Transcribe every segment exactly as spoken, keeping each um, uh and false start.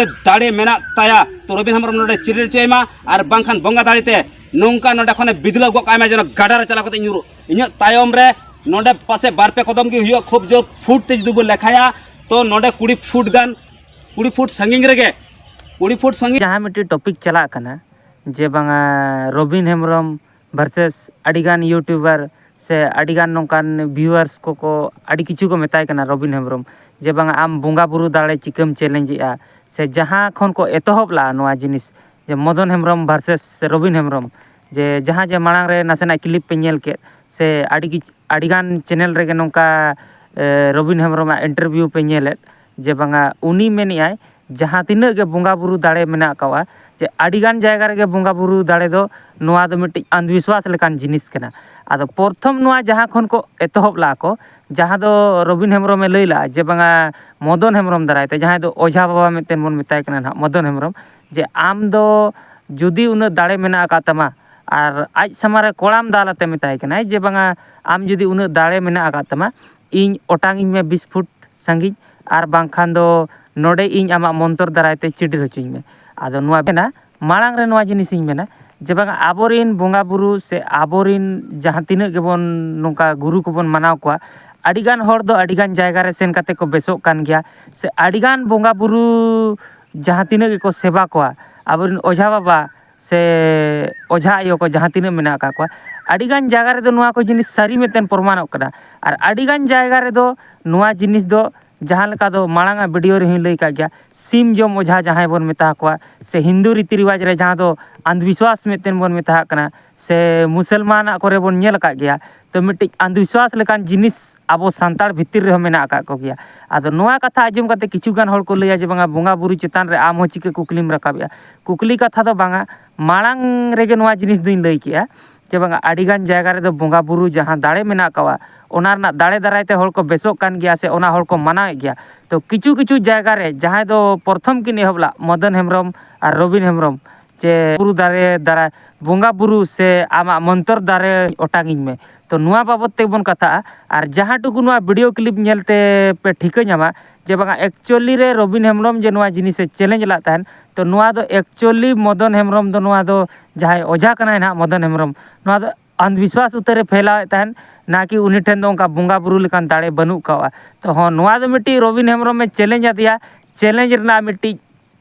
ᱫᱟᱲᱮ ᱢᱮᱱᱟᱜ ᱛᱟᱭᱟ, ᱛᱚ ᱨᱚᱵᱤᱱ ᱦᱮᱢᱵᱨᱚᱢ ᱱᱚᱰᱮ ᱪᱤᱨ ᱦᱚᱪᱚᱭ ᱢᱟ, ᱟᱨ ᱵᱟᱝᱠᱷᱟᱱ ᱵᱚᱸᱜᱟ ᱫᱟᱲᱮ ᱛᱮ ᱱᱚᱝᱠᱟ ᱱᱚᱰᱮ ᱠᱷᱚᱱᱮ ᱵᱤᱫᱞᱟᱹᱣ ᱜᱚᱫ ᱠᱟᱭ ᱢᱟ, ᱡᱮᱱᱚ ᱜᱟᱰᱟ ᱨᱮ ᱪᱟᱞᱟᱣ ᱠᱟᱛᱮ ᱧᱩᱨᱩᱜ᱾ ᱤᱧᱟᱹᱜ ᱛᱟᱭᱚᱢ ᱨᱮ ᱱᱚᱰᱮ ᱯᱟᱥᱮ ᱵᱟᱨ ᱯᱮ ᱠᱚᱫᱚᱢ ᱜᱮ ᱦᱩᱭᱩᱜᱼᱟ, ᱠᱷᱩᱵ ᱡᱳᱨ ᱯᱷᱩᱴ ᱛᱮ ᱡᱩᱫᱤ ᱵᱚᱱ ᱞᱮᱠᱷᱟᱭᱟ, ᱛᱚ ᱱᱚᱰᱮ ᱠᱩᱲᱤ ᱯᱷᱩᱴ ᱜᱟᱱ, ᱠᱩᱲᱤ ᱯᱷᱩᱴ ᱥᱟᱺᱜᱤᱧ ᱨᱮᱜᱮ, ᱠᱩᱲᱤ ᱯᱷᱩᱴ ᱥᱟᱺᱜᱤᱧ᱾ ᱡᱟᱦᱟᱸ ᱢᱤᱫᱴᱤᱡ ᱴᱚᱯᱤᱠ ᱪᱟᱞᱟᱜ ᱠᱟᱱᱟ, ᱡᱮ ᱵᱟᱝᱟ ᱨᱚᱵᱤᱱ ᱦᱮᱢᱵᱨᱚᱢ ᱵᱷᱟᱨᱥᱮᱥ ᱟᱹᱰᱤᱜᱟᱱ ᱤᱭᱩᱴᱩᱵᱟᱨ ᱥᱮ ᱟᱹᱰᱤᱜᱟᱱ ᱱᱚᱝᱠᱟᱱ ᱵᱷᱤᱭᱩᱣᱟᱨᱥ ᱠᱚᱠᱚ ᱟᱹᱰᱤ ᱠᱤᱪᱷᱩ ᱠᱚ ᱢᱮᱛᱟᱭ ᱠᱟᱱᱟ ᱨᱚᱵᱤᱱ ᱦᱮᱢᱵᱨᱚᱢ, ᱡᱮ ᱵᱟᱝᱟ ᱟᱢ ᱵᱚᱸᱜᱟ ᱵᱩᱨᱩ ᱫᱟᱲᱮ ᱪᱤᱠᱟᱹᱢ ᱪᱮᱞᱮᱧᱡᱽ ᱮᱜᱼᱟ, ᱥᱮ ᱡᱟᱦᱟᱸ ᱠᱷᱚᱱ ᱠᱚ ᱮᱛᱚᱦᱚᱵ ᱞᱟᱜᱼᱟ ᱱᱚᱣᱟ ᱡᱤᱱᱤᱥ, ᱡᱮ ᱢᱚᱫᱚᱱ ᱦᱮᱢᱵᱨᱚᱢ ᱵᱷᱟᱨᱥᱮᱥ ᱨᱚᱵᱤᱱ ᱦᱮᱢᱵᱨᱚᱢ, ᱡᱮ ᱡᱟᱦᱟᱸ ᱡᱮ ᱢᱟᱲᱟᱝ ᱨᱮ ᱱᱟᱥᱮᱱᱟᱜ ᱠᱞᱤᱯ ᱯᱮ ᱧᱮᱞ ᱠᱮᱫ, ᱥᱮ ᱟᱹᱰᱤ ᱠᱤᱪ- ᱟᱹᱰᱤᱜᱟᱱ ᱪᱮᱱᱮᱞ ᱨᱮᱜᱮ ᱱᱚᱝᱠᱟ ᱮ, ᱨᱚᱵᱤᱱ ᱦᱮᱢᱵᱨᱚᱢᱟᱜ ᱤᱱᱴᱟᱨᱵᱷᱤᱭᱩ ᱯᱮ ᱧᱮᱞᱮᱫ, ᱡᱮ ᱵᱟᱝᱟ ᱩᱱᱤ ᱢᱮᱱᱮᱫᱼᱟᱭ ᱡᱟᱦᱟᱸ ᱛᱤᱱᱟᱹᱜ ᱜᱮ ᱵᱚᱸᱜᱟ ᱵᱩᱨᱩ ᱫᱟᱲᱮ ᱢᱮᱱᱟᱜ ᱟᱠᱟᱣᱟ, ᱡᱮ ᱟᱹᱰᱤᱜᱟᱱ ᱡᱟᱭᱜᱟ ᱨᱮᱜᱮ ᱵᱚᱸᱜᱟ ᱵᱩᱨᱩ ᱫᱟᱲᱮ ᱫᱚ ᱱᱚᱣᱟ ᱫᱚ ᱢᱤᱫᱴᱤᱡ ᱟᱱᱫᱷᱵᱤᱥᱣᱟᱥ ᱞᱮᱠᱟᱱ ᱡᱤᱱᱤᱥ ᱠᱟᱱᱟ᱾ ᱟᱫᱚ ᱯᱨᱚᱛᱷᱚᱢ ᱱᱚᱣᱟ ᱡᱟᱦᱟᱸ ᱠᱷᱚᱱ ᱠᱚ ᱮᱛᱚᱦᱚᱵ ᱞᱟᱜᱼᱟ ᱠᱚ, ᱡᱟᱦᱟᱸ ᱫᱚ ᱨᱚᱵᱤᱱ ᱦᱮᱢᱵᱨᱚᱢᱮ ᱞᱟᱹᱭ ᱞᱟᱜᱼᱟ ᱡᱮ ᱵᱟᱝᱟ ᱢᱚᱫᱚᱱ ᱦᱮᱢᱵᱨᱚᱢ ᱫᱟᱨᱟᱭ ᱛᱮ, ᱡᱟᱦᱟᱸᱭ ᱫᱚ ᱚᱡᱷᱟ ᱵᱟᱵᱟ ᱢᱮᱱᱛᱮ ᱵᱚᱱ ᱢᱮᱛᱟᱭ ᱠᱟᱱᱟ ᱱᱟᱦᱟᱜ, ᱢᱚᱫᱚᱱ ᱦᱮᱢᱵᱨᱚᱢ, ᱡᱮ ᱟᱢ ᱫᱚ ᱡᱩᱫᱤ ᱩᱱᱟᱹᱜ ᱫᱟᱲᱮ ᱢᱮᱱᱟᱜ ᱟᱠᱟᱫ ᱛᱟᱢᱟ ᱟᱨ ᱟᱡ ᱥᱟᱢᱟᱝ ᱨᱮ ᱠᱚᱲᱟᱢ ᱫᱟᱞ ᱟᱛᱮ ᱢᱮᱛᱟᱭ ᱠᱟᱱᱟᱭ ᱡᱮ ᱵᱟᱝᱟ ᱟᱢ ᱡᱩᱫᱤ ᱩᱱᱟᱹᱜ ᱫᱟᱲᱮ ᱢᱮᱱᱟᱜ ᱟᱠᱟᱫ ᱛᱟᱢᱟ, ᱤᱧ ᱚᱴᱟᱝ ᱤᱧ ᱢᱮ ᱵᱤᱥ ᱯᱷᱩᱴ ᱥᱟᱺᱜᱤᱧ, ᱟᱨ ᱵᱟᱝᱠᱷᱟᱱ ᱫᱚ ᱱᱚᱰᱮ ᱤᱧ ᱟᱢᱟᱜ ᱢᱚᱱᱛᱚᱨ ᱫᱟᱨᱟᱭ ᱛᱮ ᱪᱤᱰᱤᱨ ᱦᱚᱪᱚᱧ ᱢᱮ᱾ ᱟᱫᱚ ᱱᱚᱣᱟ ᱢᱮᱱᱟ, ᱢᱟᱲᱟᱝ ᱨᱮ ᱱᱚᱣᱟ ᱡᱤᱱᱤᱥᱤᱧ ᱢᱮᱱᱟ ᱡᱮ ᱵᱟᱝᱟ ᱟᱵᱚᱨᱮᱱ ᱵᱚᱸᱜᱟ ᱵᱩᱨᱩ ᱥᱮ ᱟᱵᱚᱨᱮᱱ ᱡᱟᱦᱟᱸ ᱛᱤᱱᱟᱹᱜ ᱜᱮᱵᱚᱱ ᱱᱚᱝᱠᱟ ᱜᱩᱨᱩ ᱠᱚᱵᱚᱱ ᱢᱟᱱᱟᱣ ᱠᱚᱣᱟ, ᱟᱹᱰᱤᱜᱟᱱ ᱦᱚᱲ ᱫᱚ ᱟᱹᱰᱤᱜᱟᱱ ᱡᱟᱭᱜᱟ ᱨᱮ ᱥᱮᱱ ᱠᱟᱛᱮ ᱠᱚ ᱵᱮᱥᱚᱜ ᱠᱟᱱ ᱜᱮᱭᱟ, ᱥᱮ ᱟᱹᱰᱤᱜᱟᱱ ᱵᱚᱸᱜᱟ ᱵᱩᱨᱩ ᱡᱟᱦᱟᱸ ᱛᱤᱱᱟᱹᱜ ᱜᱮᱠᱚ ᱥᱮᱵᱟ ᱠᱚᱣᱟ, ᱟᱵᱚᱨᱮᱱ ᱚᱡᱷᱟ ᱵᱟᱵᱟ ᱥᱮ ᱚᱡᱷᱟ ᱟᱭᱳ ᱠᱚ ᱡᱟᱦᱟᱸ ᱛᱤᱱᱟᱹᱜ ᱢᱮᱱᱟᱜ ᱟᱠᱟᱫ ᱠᱚᱣᱟ, ᱟᱹᱰᱤᱜᱟᱱ ᱡᱟᱭᱜᱟ ᱨᱮᱫᱚ ᱱᱚᱣᱟ ᱠᱚ ᱡᱤᱱᱤᱥ ᱥᱟᱹᱨᱤ ᱢᱤᱫᱴᱮᱱ ᱯᱨᱚᱢᱟᱱᱚᱜ ᱠᱟᱱᱟ᱾ ᱟᱨ ᱟᱹᱰᱤᱜᱟᱱ ᱡᱟᱭᱜᱟ ᱨᱮᱫᱚ ᱱᱚᱣᱟ ᱡᱤᱱᱤᱥ ᱫᱚ ᱡᱟᱦᱟᱸ ᱞᱮᱠᱟ ᱫᱚ ᱢᱟᱲᱟᱝ ᱟᱜ ᱵᱷᱤᱰᱤᱭᱳ ᱨᱮᱦᱚᱸᱧ ᱞᱟᱹᱭ ᱠᱟᱜ ᱜᱮᱭᱟ, ᱥᱤᱢ ᱡᱚᱢ ᱚᱡᱷᱟ ᱡᱟᱦᱟᱸᱭ ᱵᱚᱱ ᱢᱮᱛᱟ ᱠᱚᱣᱟ, ᱥᱮ ᱦᱤᱱᱫᱩ ᱨᱤᱛᱤ ᱨᱮᱣᱟᱡᱽ ᱨᱮ ᱡᱟᱦᱟᱸ ᱫᱚ ᱟᱱᱫᱷᱵᱤᱥᱣᱟᱥ ᱢᱤᱫᱴᱮᱱ ᱵᱚᱱ ᱢᱮᱛᱟ ᱠᱟᱱᱟ, ᱥᱮ ᱢᱩᱥᱚᱞᱢᱟᱱᱟᱜ ᱠᱚᱨᱮ ᱵᱚᱱ ᱧᱮᱞ ᱟᱠᱟᱫ ᱜᱮᱭᱟ, ᱛᱚ ᱢᱤᱫᱴᱤᱡ ᱟᱱᱫᱷᱵᱤᱥᱣᱟᱥ ᱞᱮᱠᱟᱱ ᱡᱤᱱᱤᱥ ᱟᱵᱚ ᱥᱟᱱᱛᱟᱲ ᱵᱷᱤᱛᱤᱨ ᱨᱮᱦᱚᱸ ᱢᱮᱱᱟᱜ ᱟᱠᱟᱫ ᱠᱚᱜᱮᱭᱟ᱾ ᱟᱫᱚ ᱱᱚᱣᱟ ᱠᱟᱛᱷᱟ ᱟᱸᱡᱚᱢ ᱠᱟᱛᱮ ᱠᱤᱪᱷᱩ ᱜᱟᱱ ᱦᱚᱲ ᱠᱚ ᱞᱟᱹᱭᱟ ᱡᱮ ᱵᱟᱝᱟ ᱵᱚᱸᱜᱟ ᱵᱩᱨᱩ ᱪᱮᱛᱟᱱ ᱨᱮ ᱟᱢ ᱦᱚᱸ ᱪᱤᱠᱟᱹ ᱠᱩᱠᱞᱤᱢ ᱨᱟᱠᱟᱵᱮᱜᱼᱟ? ᱠᱩᱠᱞᱤ ᱠᱟᱛᱷᱟ ᱫᱚ ᱵᱟᱝᱟ, ᱢᱟᱲᱟᱝ ᱨᱮᱜᱮ ᱱᱚᱣᱟ ᱡᱤᱱᱤᱥ ᱫᱩᱧ ᱞᱟᱹᱭ ᱠᱮᱜᱼᱟ ᱡᱮ ᱵᱟᱝᱟ ᱟᱹᱰᱤᱜᱟᱱ ᱡᱟᱭᱜᱟ ᱨᱮᱫᱚ ᱵᱚᱸᱜᱟ ᱵᱩᱨᱩ ᱡᱟᱦᱟᱸ ᱫᱟᱲᱮ ᱢᱮᱱᱟᱜ ᱟᱠᱟᱣᱟ, ᱚᱱᱟ ᱨᱮᱱᱟᱜ ᱫᱟᱲᱮ ᱫᱟᱨᱟᱭ ᱛᱮ ᱦᱚᱲ ᱠᱚ ᱵᱮᱥᱚᱜ ᱠᱟᱱ ᱜᱮᱭᱟ ᱥᱮ ᱚᱱᱟ ᱦᱚᱲ ᱠᱚ ᱢᱟᱱᱟᱣᱮᱫ ᱜᱮᱭᱟ᱾ ᱛᱚ ᱠᱤᱪᱷᱩ ᱠᱤᱪᱷᱩ ᱡᱟᱭᱜᱟ ᱨᱮ ᱡᱟᱦᱟᱸᱭ ᱫᱚ ᱯᱨᱚᱛᱷᱚᱢ ᱠᱤᱱ ᱮᱦᱚᱵ ᱞᱟᱜ, ᱢᱚᱫᱚᱱ ᱦᱮᱢᱵᱨᱚᱢ ᱟᱨ ᱨᱚᱵᱤᱱ ᱦᱮᱢᱵᱨᱚᱢ, ᱡᱮ ᱵᱩᱨᱩ ᱫᱟᱨᱮ ᱫᱟᱨᱟᱭ, ᱵᱚᱸᱜᱟ ᱵᱩᱨᱩ ᱥᱮ ᱟᱢᱟᱜ ᱢᱚᱱᱛᱚᱨ ᱫᱟᱨᱮ ᱚᱴᱟᱝᱤᱧ ᱢᱮ᱾ ᱛᱚ ᱱᱚᱣᱟ ᱵᱟᱵᱚᱛ ᱛᱮᱵᱚᱱ ᱠᱟᱛᱷᱟᱜᱼᱟ᱾ ᱟᱨ ᱡᱟᱦᱟᱸ ᱴᱩᱠᱩ ᱱᱚᱣᱟ ᱵᱷᱤᱰᱤᱭᱳ ᱠᱞᱤᱯ ᱧᱮᱞ ᱛᱮ ᱯᱮ ᱴᱷᱤᱠᱟᱹ ᱧᱟᱢᱟ ᱡᱮ ᱵᱟᱝᱟ, actually ᱨᱮ ᱨᱚᱵᱤᱱ ᱦᱮᱢᱵᱨᱚᱢ ᱡᱮ ᱱᱚᱣᱟ ᱡᱤᱱᱤᱥᱮ ᱪᱮᱞᱮᱧᱡᱽ ᱞᱟᱜ ᱛᱟᱦᱮᱱ, ᱛᱚ ᱱᱚᱣᱟ ᱫᱚ actually ᱢᱚᱫᱚᱱ ᱦᱮᱢᱵᱨᱚᱢ ᱫᱚ, ᱱᱚᱣᱟ ᱫᱚ ᱡᱟᱦᱟᱸᱭ ᱚᱡᱷᱟ ᱠᱟᱱᱟᱭ ᱱᱟᱦᱟᱜ ᱢᱚᱫᱚᱱ ᱦᱮᱢᱵᱨᱚᱢ, ᱱᱚᱣᱟ ᱫᱚ ᱟᱱᱫᱷ ᱵᱤᱥᱣᱟᱥ ᱩᱛᱟᱹᱨᱮ ᱯᱷᱮᱞᱟᱣᱮᱫ ᱛᱟᱦᱮᱱ, ᱱᱟ ᱠᱤ ᱩᱱᱤ ᱴᱷᱮᱱ ᱫᱚ ᱚᱱᱠᱟ ᱵᱚᱸᱜᱟ ᱵᱩᱨᱩ ᱞᱮᱠᱟᱱ ᱫᱟᱲᱮ ᱵᱟᱹᱱᱩᱜ ᱠᱟᱜᱼᱟ᱾ ᱛᱚ ᱦᱚᱸ, ᱱᱚᱣᱟ ᱫᱚ ᱢᱤᱫᱴᱤᱡ ᱨᱚᱵᱤᱱ ᱦᱮᱢᱵᱨᱚᱢᱮ ᱪᱮᱞᱮᱧᱡᱽ ᱟᱫᱮᱭᱟ, ᱪᱮᱞᱮᱧᱡᱽ ᱨᱮᱱᱟᱜ ᱢᱤᱫᱴᱤᱡ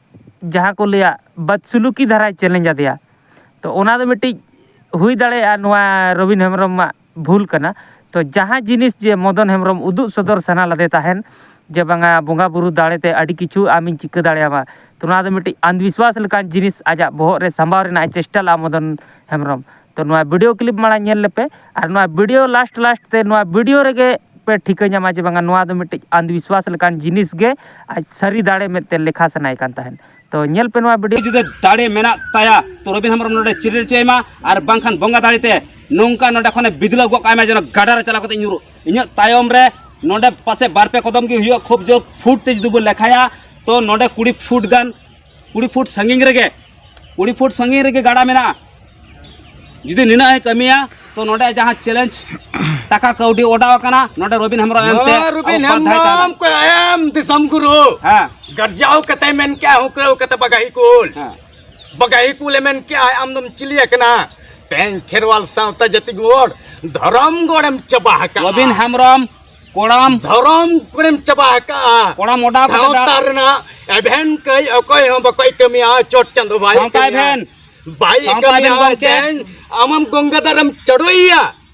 ᱡᱟᱦᱟᱸ ᱠᱚ ᱞᱟᱹᱭᱟ ᱵᱟᱫᱥᱩᱞᱩᱠᱤ ᱫᱷᱟᱨᱟᱭ ᱪᱮᱞᱮᱧᱡᱽ ᱟᱫᱮᱭᱟ᱾ ᱛᱚ ᱚᱱᱟ ᱫᱚ ᱢᱤᱫᱴᱤᱡ ᱦᱩᱭ ᱫᱟᱲᱮᱭᱟᱜᱼᱟ ᱱᱚᱣᱟ ᱨᱚᱵᱤᱱ ᱦᱮᱢᱵᱨᱚᱢᱟᱜ ᱵᱷᱩᱞ ᱠᱟᱱᱟ᱾ ᱛᱚ ᱡᱟᱦᱟᱸ ᱡᱤᱱᱤᱥ ᱡᱮ ᱢᱚᱫᱚᱱ ᱦᱮᱢᱵᱨᱚᱢ ᱩᱫᱩᱜ ᱥᱚᱫᱚᱨ ᱥᱟᱱᱟ ᱞᱮᱫᱮ ᱛᱟᱦᱮᱱ, ᱡᱮ ᱵᱟᱝᱟ ᱵᱚᱸᱜᱟ ᱵᱩᱨᱩ ᱫᱟᱲᱮᱛᱮ ᱟᱹᱰᱤ ᱠᱤᱪᱷᱩ ᱟᱢᱤᱧ ᱪᱤᱠᱟᱹ ᱫᱟᱲᱮᱭᱟᱢᱟ, ᱛᱚ ᱱᱚᱣᱟ ᱫᱚ ᱢᱤᱫᱴᱤᱡ ᱟᱱᱫᱷ ᱵᱤᱥᱣᱟᱥ ᱞᱮᱠᱟᱱ ᱡᱤᱱᱤᱥ ᱟᱡᱟᱜ ᱵᱚᱦᱚᱜ ᱨᱮ ᱥᱟᱢᱵᱟᱣ ᱨᱮᱱᱟᱜ ᱮ ᱪᱮᱥᱴᱟ ᱞᱮᱫᱼᱟ ᱢᱚᱫᱚᱱ ᱦᱮᱢᱵᱨᱚᱢ᱾ ᱛᱚ ᱱᱚᱣᱟ ᱵᱷᱤᱰᱤᱭᱳ ᱠᱞᱤᱯ ᱢᱟᱲᱟᱝ ᱧᱮᱞ ᱞᱮᱯᱮ, ᱟᱨ ᱱᱚᱣᱟ ᱵᱷᱤᱰᱤᱭᱳ ᱞᱟᱥᱴ ᱞᱟᱥᱴ ᱛᱮ ᱱᱚᱣᱟ ᱵᱷᱤᱰᱤᱭᱳ ᱨᱮᱜᱮ ᱯᱮ ᱴᱷᱤᱠᱟᱹ ᱧᱟᱢᱟ ᱡᱮ ᱵᱟᱝᱟ ᱱᱚᱣᱟ ᱫᱚ ᱢᱤᱫᱴᱤᱡ ᱟᱱᱫᱷ ᱵᱤᱥᱣᱟᱥ ᱞᱮᱠᱟᱱ ᱡᱤᱱᱤᱥ ᱜᱮ ᱟᱡ ᱥᱟᱹᱨᱤ ᱫᱟᱲᱮ ᱢᱮᱫ ᱛᱮ ᱞᱮᱠᱷᱟ ᱥᱟᱱᱟᱭᱮ ᱠᱟᱱ ᱛᱟᱦᱮᱸᱫ᱾ ᱛᱚ ᱧᱮᱞ ᱯᱮ ᱱᱚᱣᱟ ᱵᱷᱤᱰᱤᱭᱳ᱾ ᱡᱩᱫᱤ ᱫᱟᱲᱮ ᱢᱮᱱᱟᱜ ᱛᱟᱭᱟ, ᱛᱚ ᱨᱚᱵᱤᱱ ᱦᱮᱢᱵᱨᱚᱢ ᱱᱚᱰᱮ ᱪᱤᱨᱤᱲ ᱦᱚᱪᱚᱭ ᱢᱟ, ᱟᱨ ᱵᱟᱝᱠᱷᱟᱱ ᱵᱚᱸᱜᱟ ᱫᱟᱲᱮ ᱛᱮ ᱱᱚᱝᱠᱟ ᱱᱚᱰᱮ ᱠᱷᱚᱱᱮ ᱵᱤᱫᱞᱟᱹᱣ ᱜᱚᱫ ᱠᱟᱭ ᱢᱟ, ᱡᱮᱱᱚ ᱜᱟᱰᱟ ᱨᱮ ᱪᱟᱞᱟᱣ ᱠᱟᱛᱮ ᱧᱩᱨᱩᱜ᱾ ᱤᱧᱟᱹᱜ ᱛᱟᱭᱚᱢ ᱨᱮ ᱱᱚᱰᱮ ᱯᱟᱥᱮ ᱵᱟᱨ ᱯᱮ ᱠᱚᱫᱚᱢ ᱜᱮ ᱦᱩᱭᱩᱜᱼᱟ, ᱠᱷᱩᱵ ᱡᱳᱨ ᱯᱷᱩᱴ ᱛᱮ ᱡᱩᱫᱤ ᱵᱚ ᱞᱮᱠᱷᱟᱭᱟ, ᱛᱚ ᱱᱚᱰᱮ ᱠᱩᱲᱤ ᱯᱷᱩᱴ ᱜᱟᱱ, ᱠᱩᱲᱤ ᱯᱷᱩᱴ ᱥᱟᱺᱜᱤᱧ ᱨᱮᱜᱮ, ᱠᱩᱲᱤ ᱯᱷᱩᱴ ᱥᱟᱺᱜᱤᱧ ᱨᱮᱜᱮ ᱜᱟᱰᱟ ᱢᱮᱱᱟᱜᱼᱟ᱾ ᱡᱩᱫᱤ ᱱᱤᱱᱟᱹᱜ ᱮ ᱠᱟᱹᱢᱤᱭᱟ, ᱛᱚ ᱱᱚᱰᱮ ᱡᱟᱦᱟᱸ ᱪᱮᱞᱮᱧᱡᱽ ᱴᱟᱠᱟ ᱠᱟᱹᱣᱰᱤ ᱚᱰᱟᱣ ᱟᱠᱟᱱᱟ, ᱱᱚᱰᱮ ᱨᱚᱵᱤᱱ ᱦᱮᱢᱵᱨᱚᱢ ᱮᱢᱛᱮ ᱱᱚᱣᱟ ᱨᱚᱵᱤᱱ ᱟᱵᱚ ᱯᱟᱨᱫᱷᱟᱭ ᱛᱟᱦᱮᱱᱟ᱾ ᱦᱮᱢᱵᱨᱚᱢ ᱠᱚ ᱮᱢ ᱫᱤᱥᱚᱢ ᱜᱩᱨᱩ᱾ ᱦᱮᱸ᱾ ᱜᱟᱨᱡᱟᱣ ᱠᱟᱛᱮ ᱢᱮᱱ ᱠᱮᱜᱼᱟ, ᱦᱩᱠᱨᱟᱹᱣ ᱠᱟᱛᱮ ᱵᱟᱜᱟᱦᱤ ᱠᱩᱞ᱾ ᱦᱮᱸ᱾ ᱵᱟᱜᱟᱦᱤ ᱠᱩᱞᱮ ᱢᱮᱱ ᱠᱮᱜᱼᱟ, ᱟᱢ ᱫᱚᱢ ᱪᱤᱞᱤ ᱟᱠᱟᱱᱟ? ᱛᱮᱦᱮᱧ ᱠᱷᱮᱨᱣᱟᱞ ᱥᱟᱶᱛᱟ ᱡᱟᱹᱛᱤ ᱜᱚᱲ, ᱫᱷᱚᱨᱚᱢ ᱜᱚᱲᱮᱢ ᱪᱟᱵᱟ ᱟᱠᱟᱜᱼᱟ᱾ ᱨᱚᱵᱤᱱ ᱦᱮᱢᱵᱨᱚᱢ, ᱠᱚᱲᱟᱢ᱾ ᱫᱷᱚᱨᱚᱢ ᱜᱚᱲᱮᱢ ᱪᱟᱵᱟ ᱟᱠᱟᱜᱼᱟ᱾ ᱠᱚᱲᱟᱢ ᱚᱰᱟᱣ ᱠᱟᱛᱮ ᱥᱟᱶᱛᱟ ᱫᱟ- ᱨᱮᱱᱟᱜ ᱮᱵᱷᱮᱱ ᱠᱟᱹᱭ ᱚᱠᱚᱭ ᱦᱚᱸ ᱵᱟᱠᱚ ᱠᱟᱹᱢᱤᱭᱟ, ᱪᱚᱴ ᱪᱟᱸᱫᱚ ᱵᱟᱭ ᱥᱟᱶᱛᱟ ᱠᱟᱹᱢᱤᱭᱟ᱾ ᱮᱵᱷᱮᱱ᱾ ᱵᱟᱭ ᱥᱟᱶᱛᱟ ᱠᱟᱹᱢᱤᱭᱟ, ᱮᱵᱷᱮᱱ ᱜᱚᱢᱠᱮ᱾ ᱛᱮᱦᱮᱧ ᱟᱢᱮᱢ ᱜᱚᱝᱜᱟ ᱫᱟᱨᱮᱢ ᱪᱟᱰᱚᱭᱮᱭᱟ᱾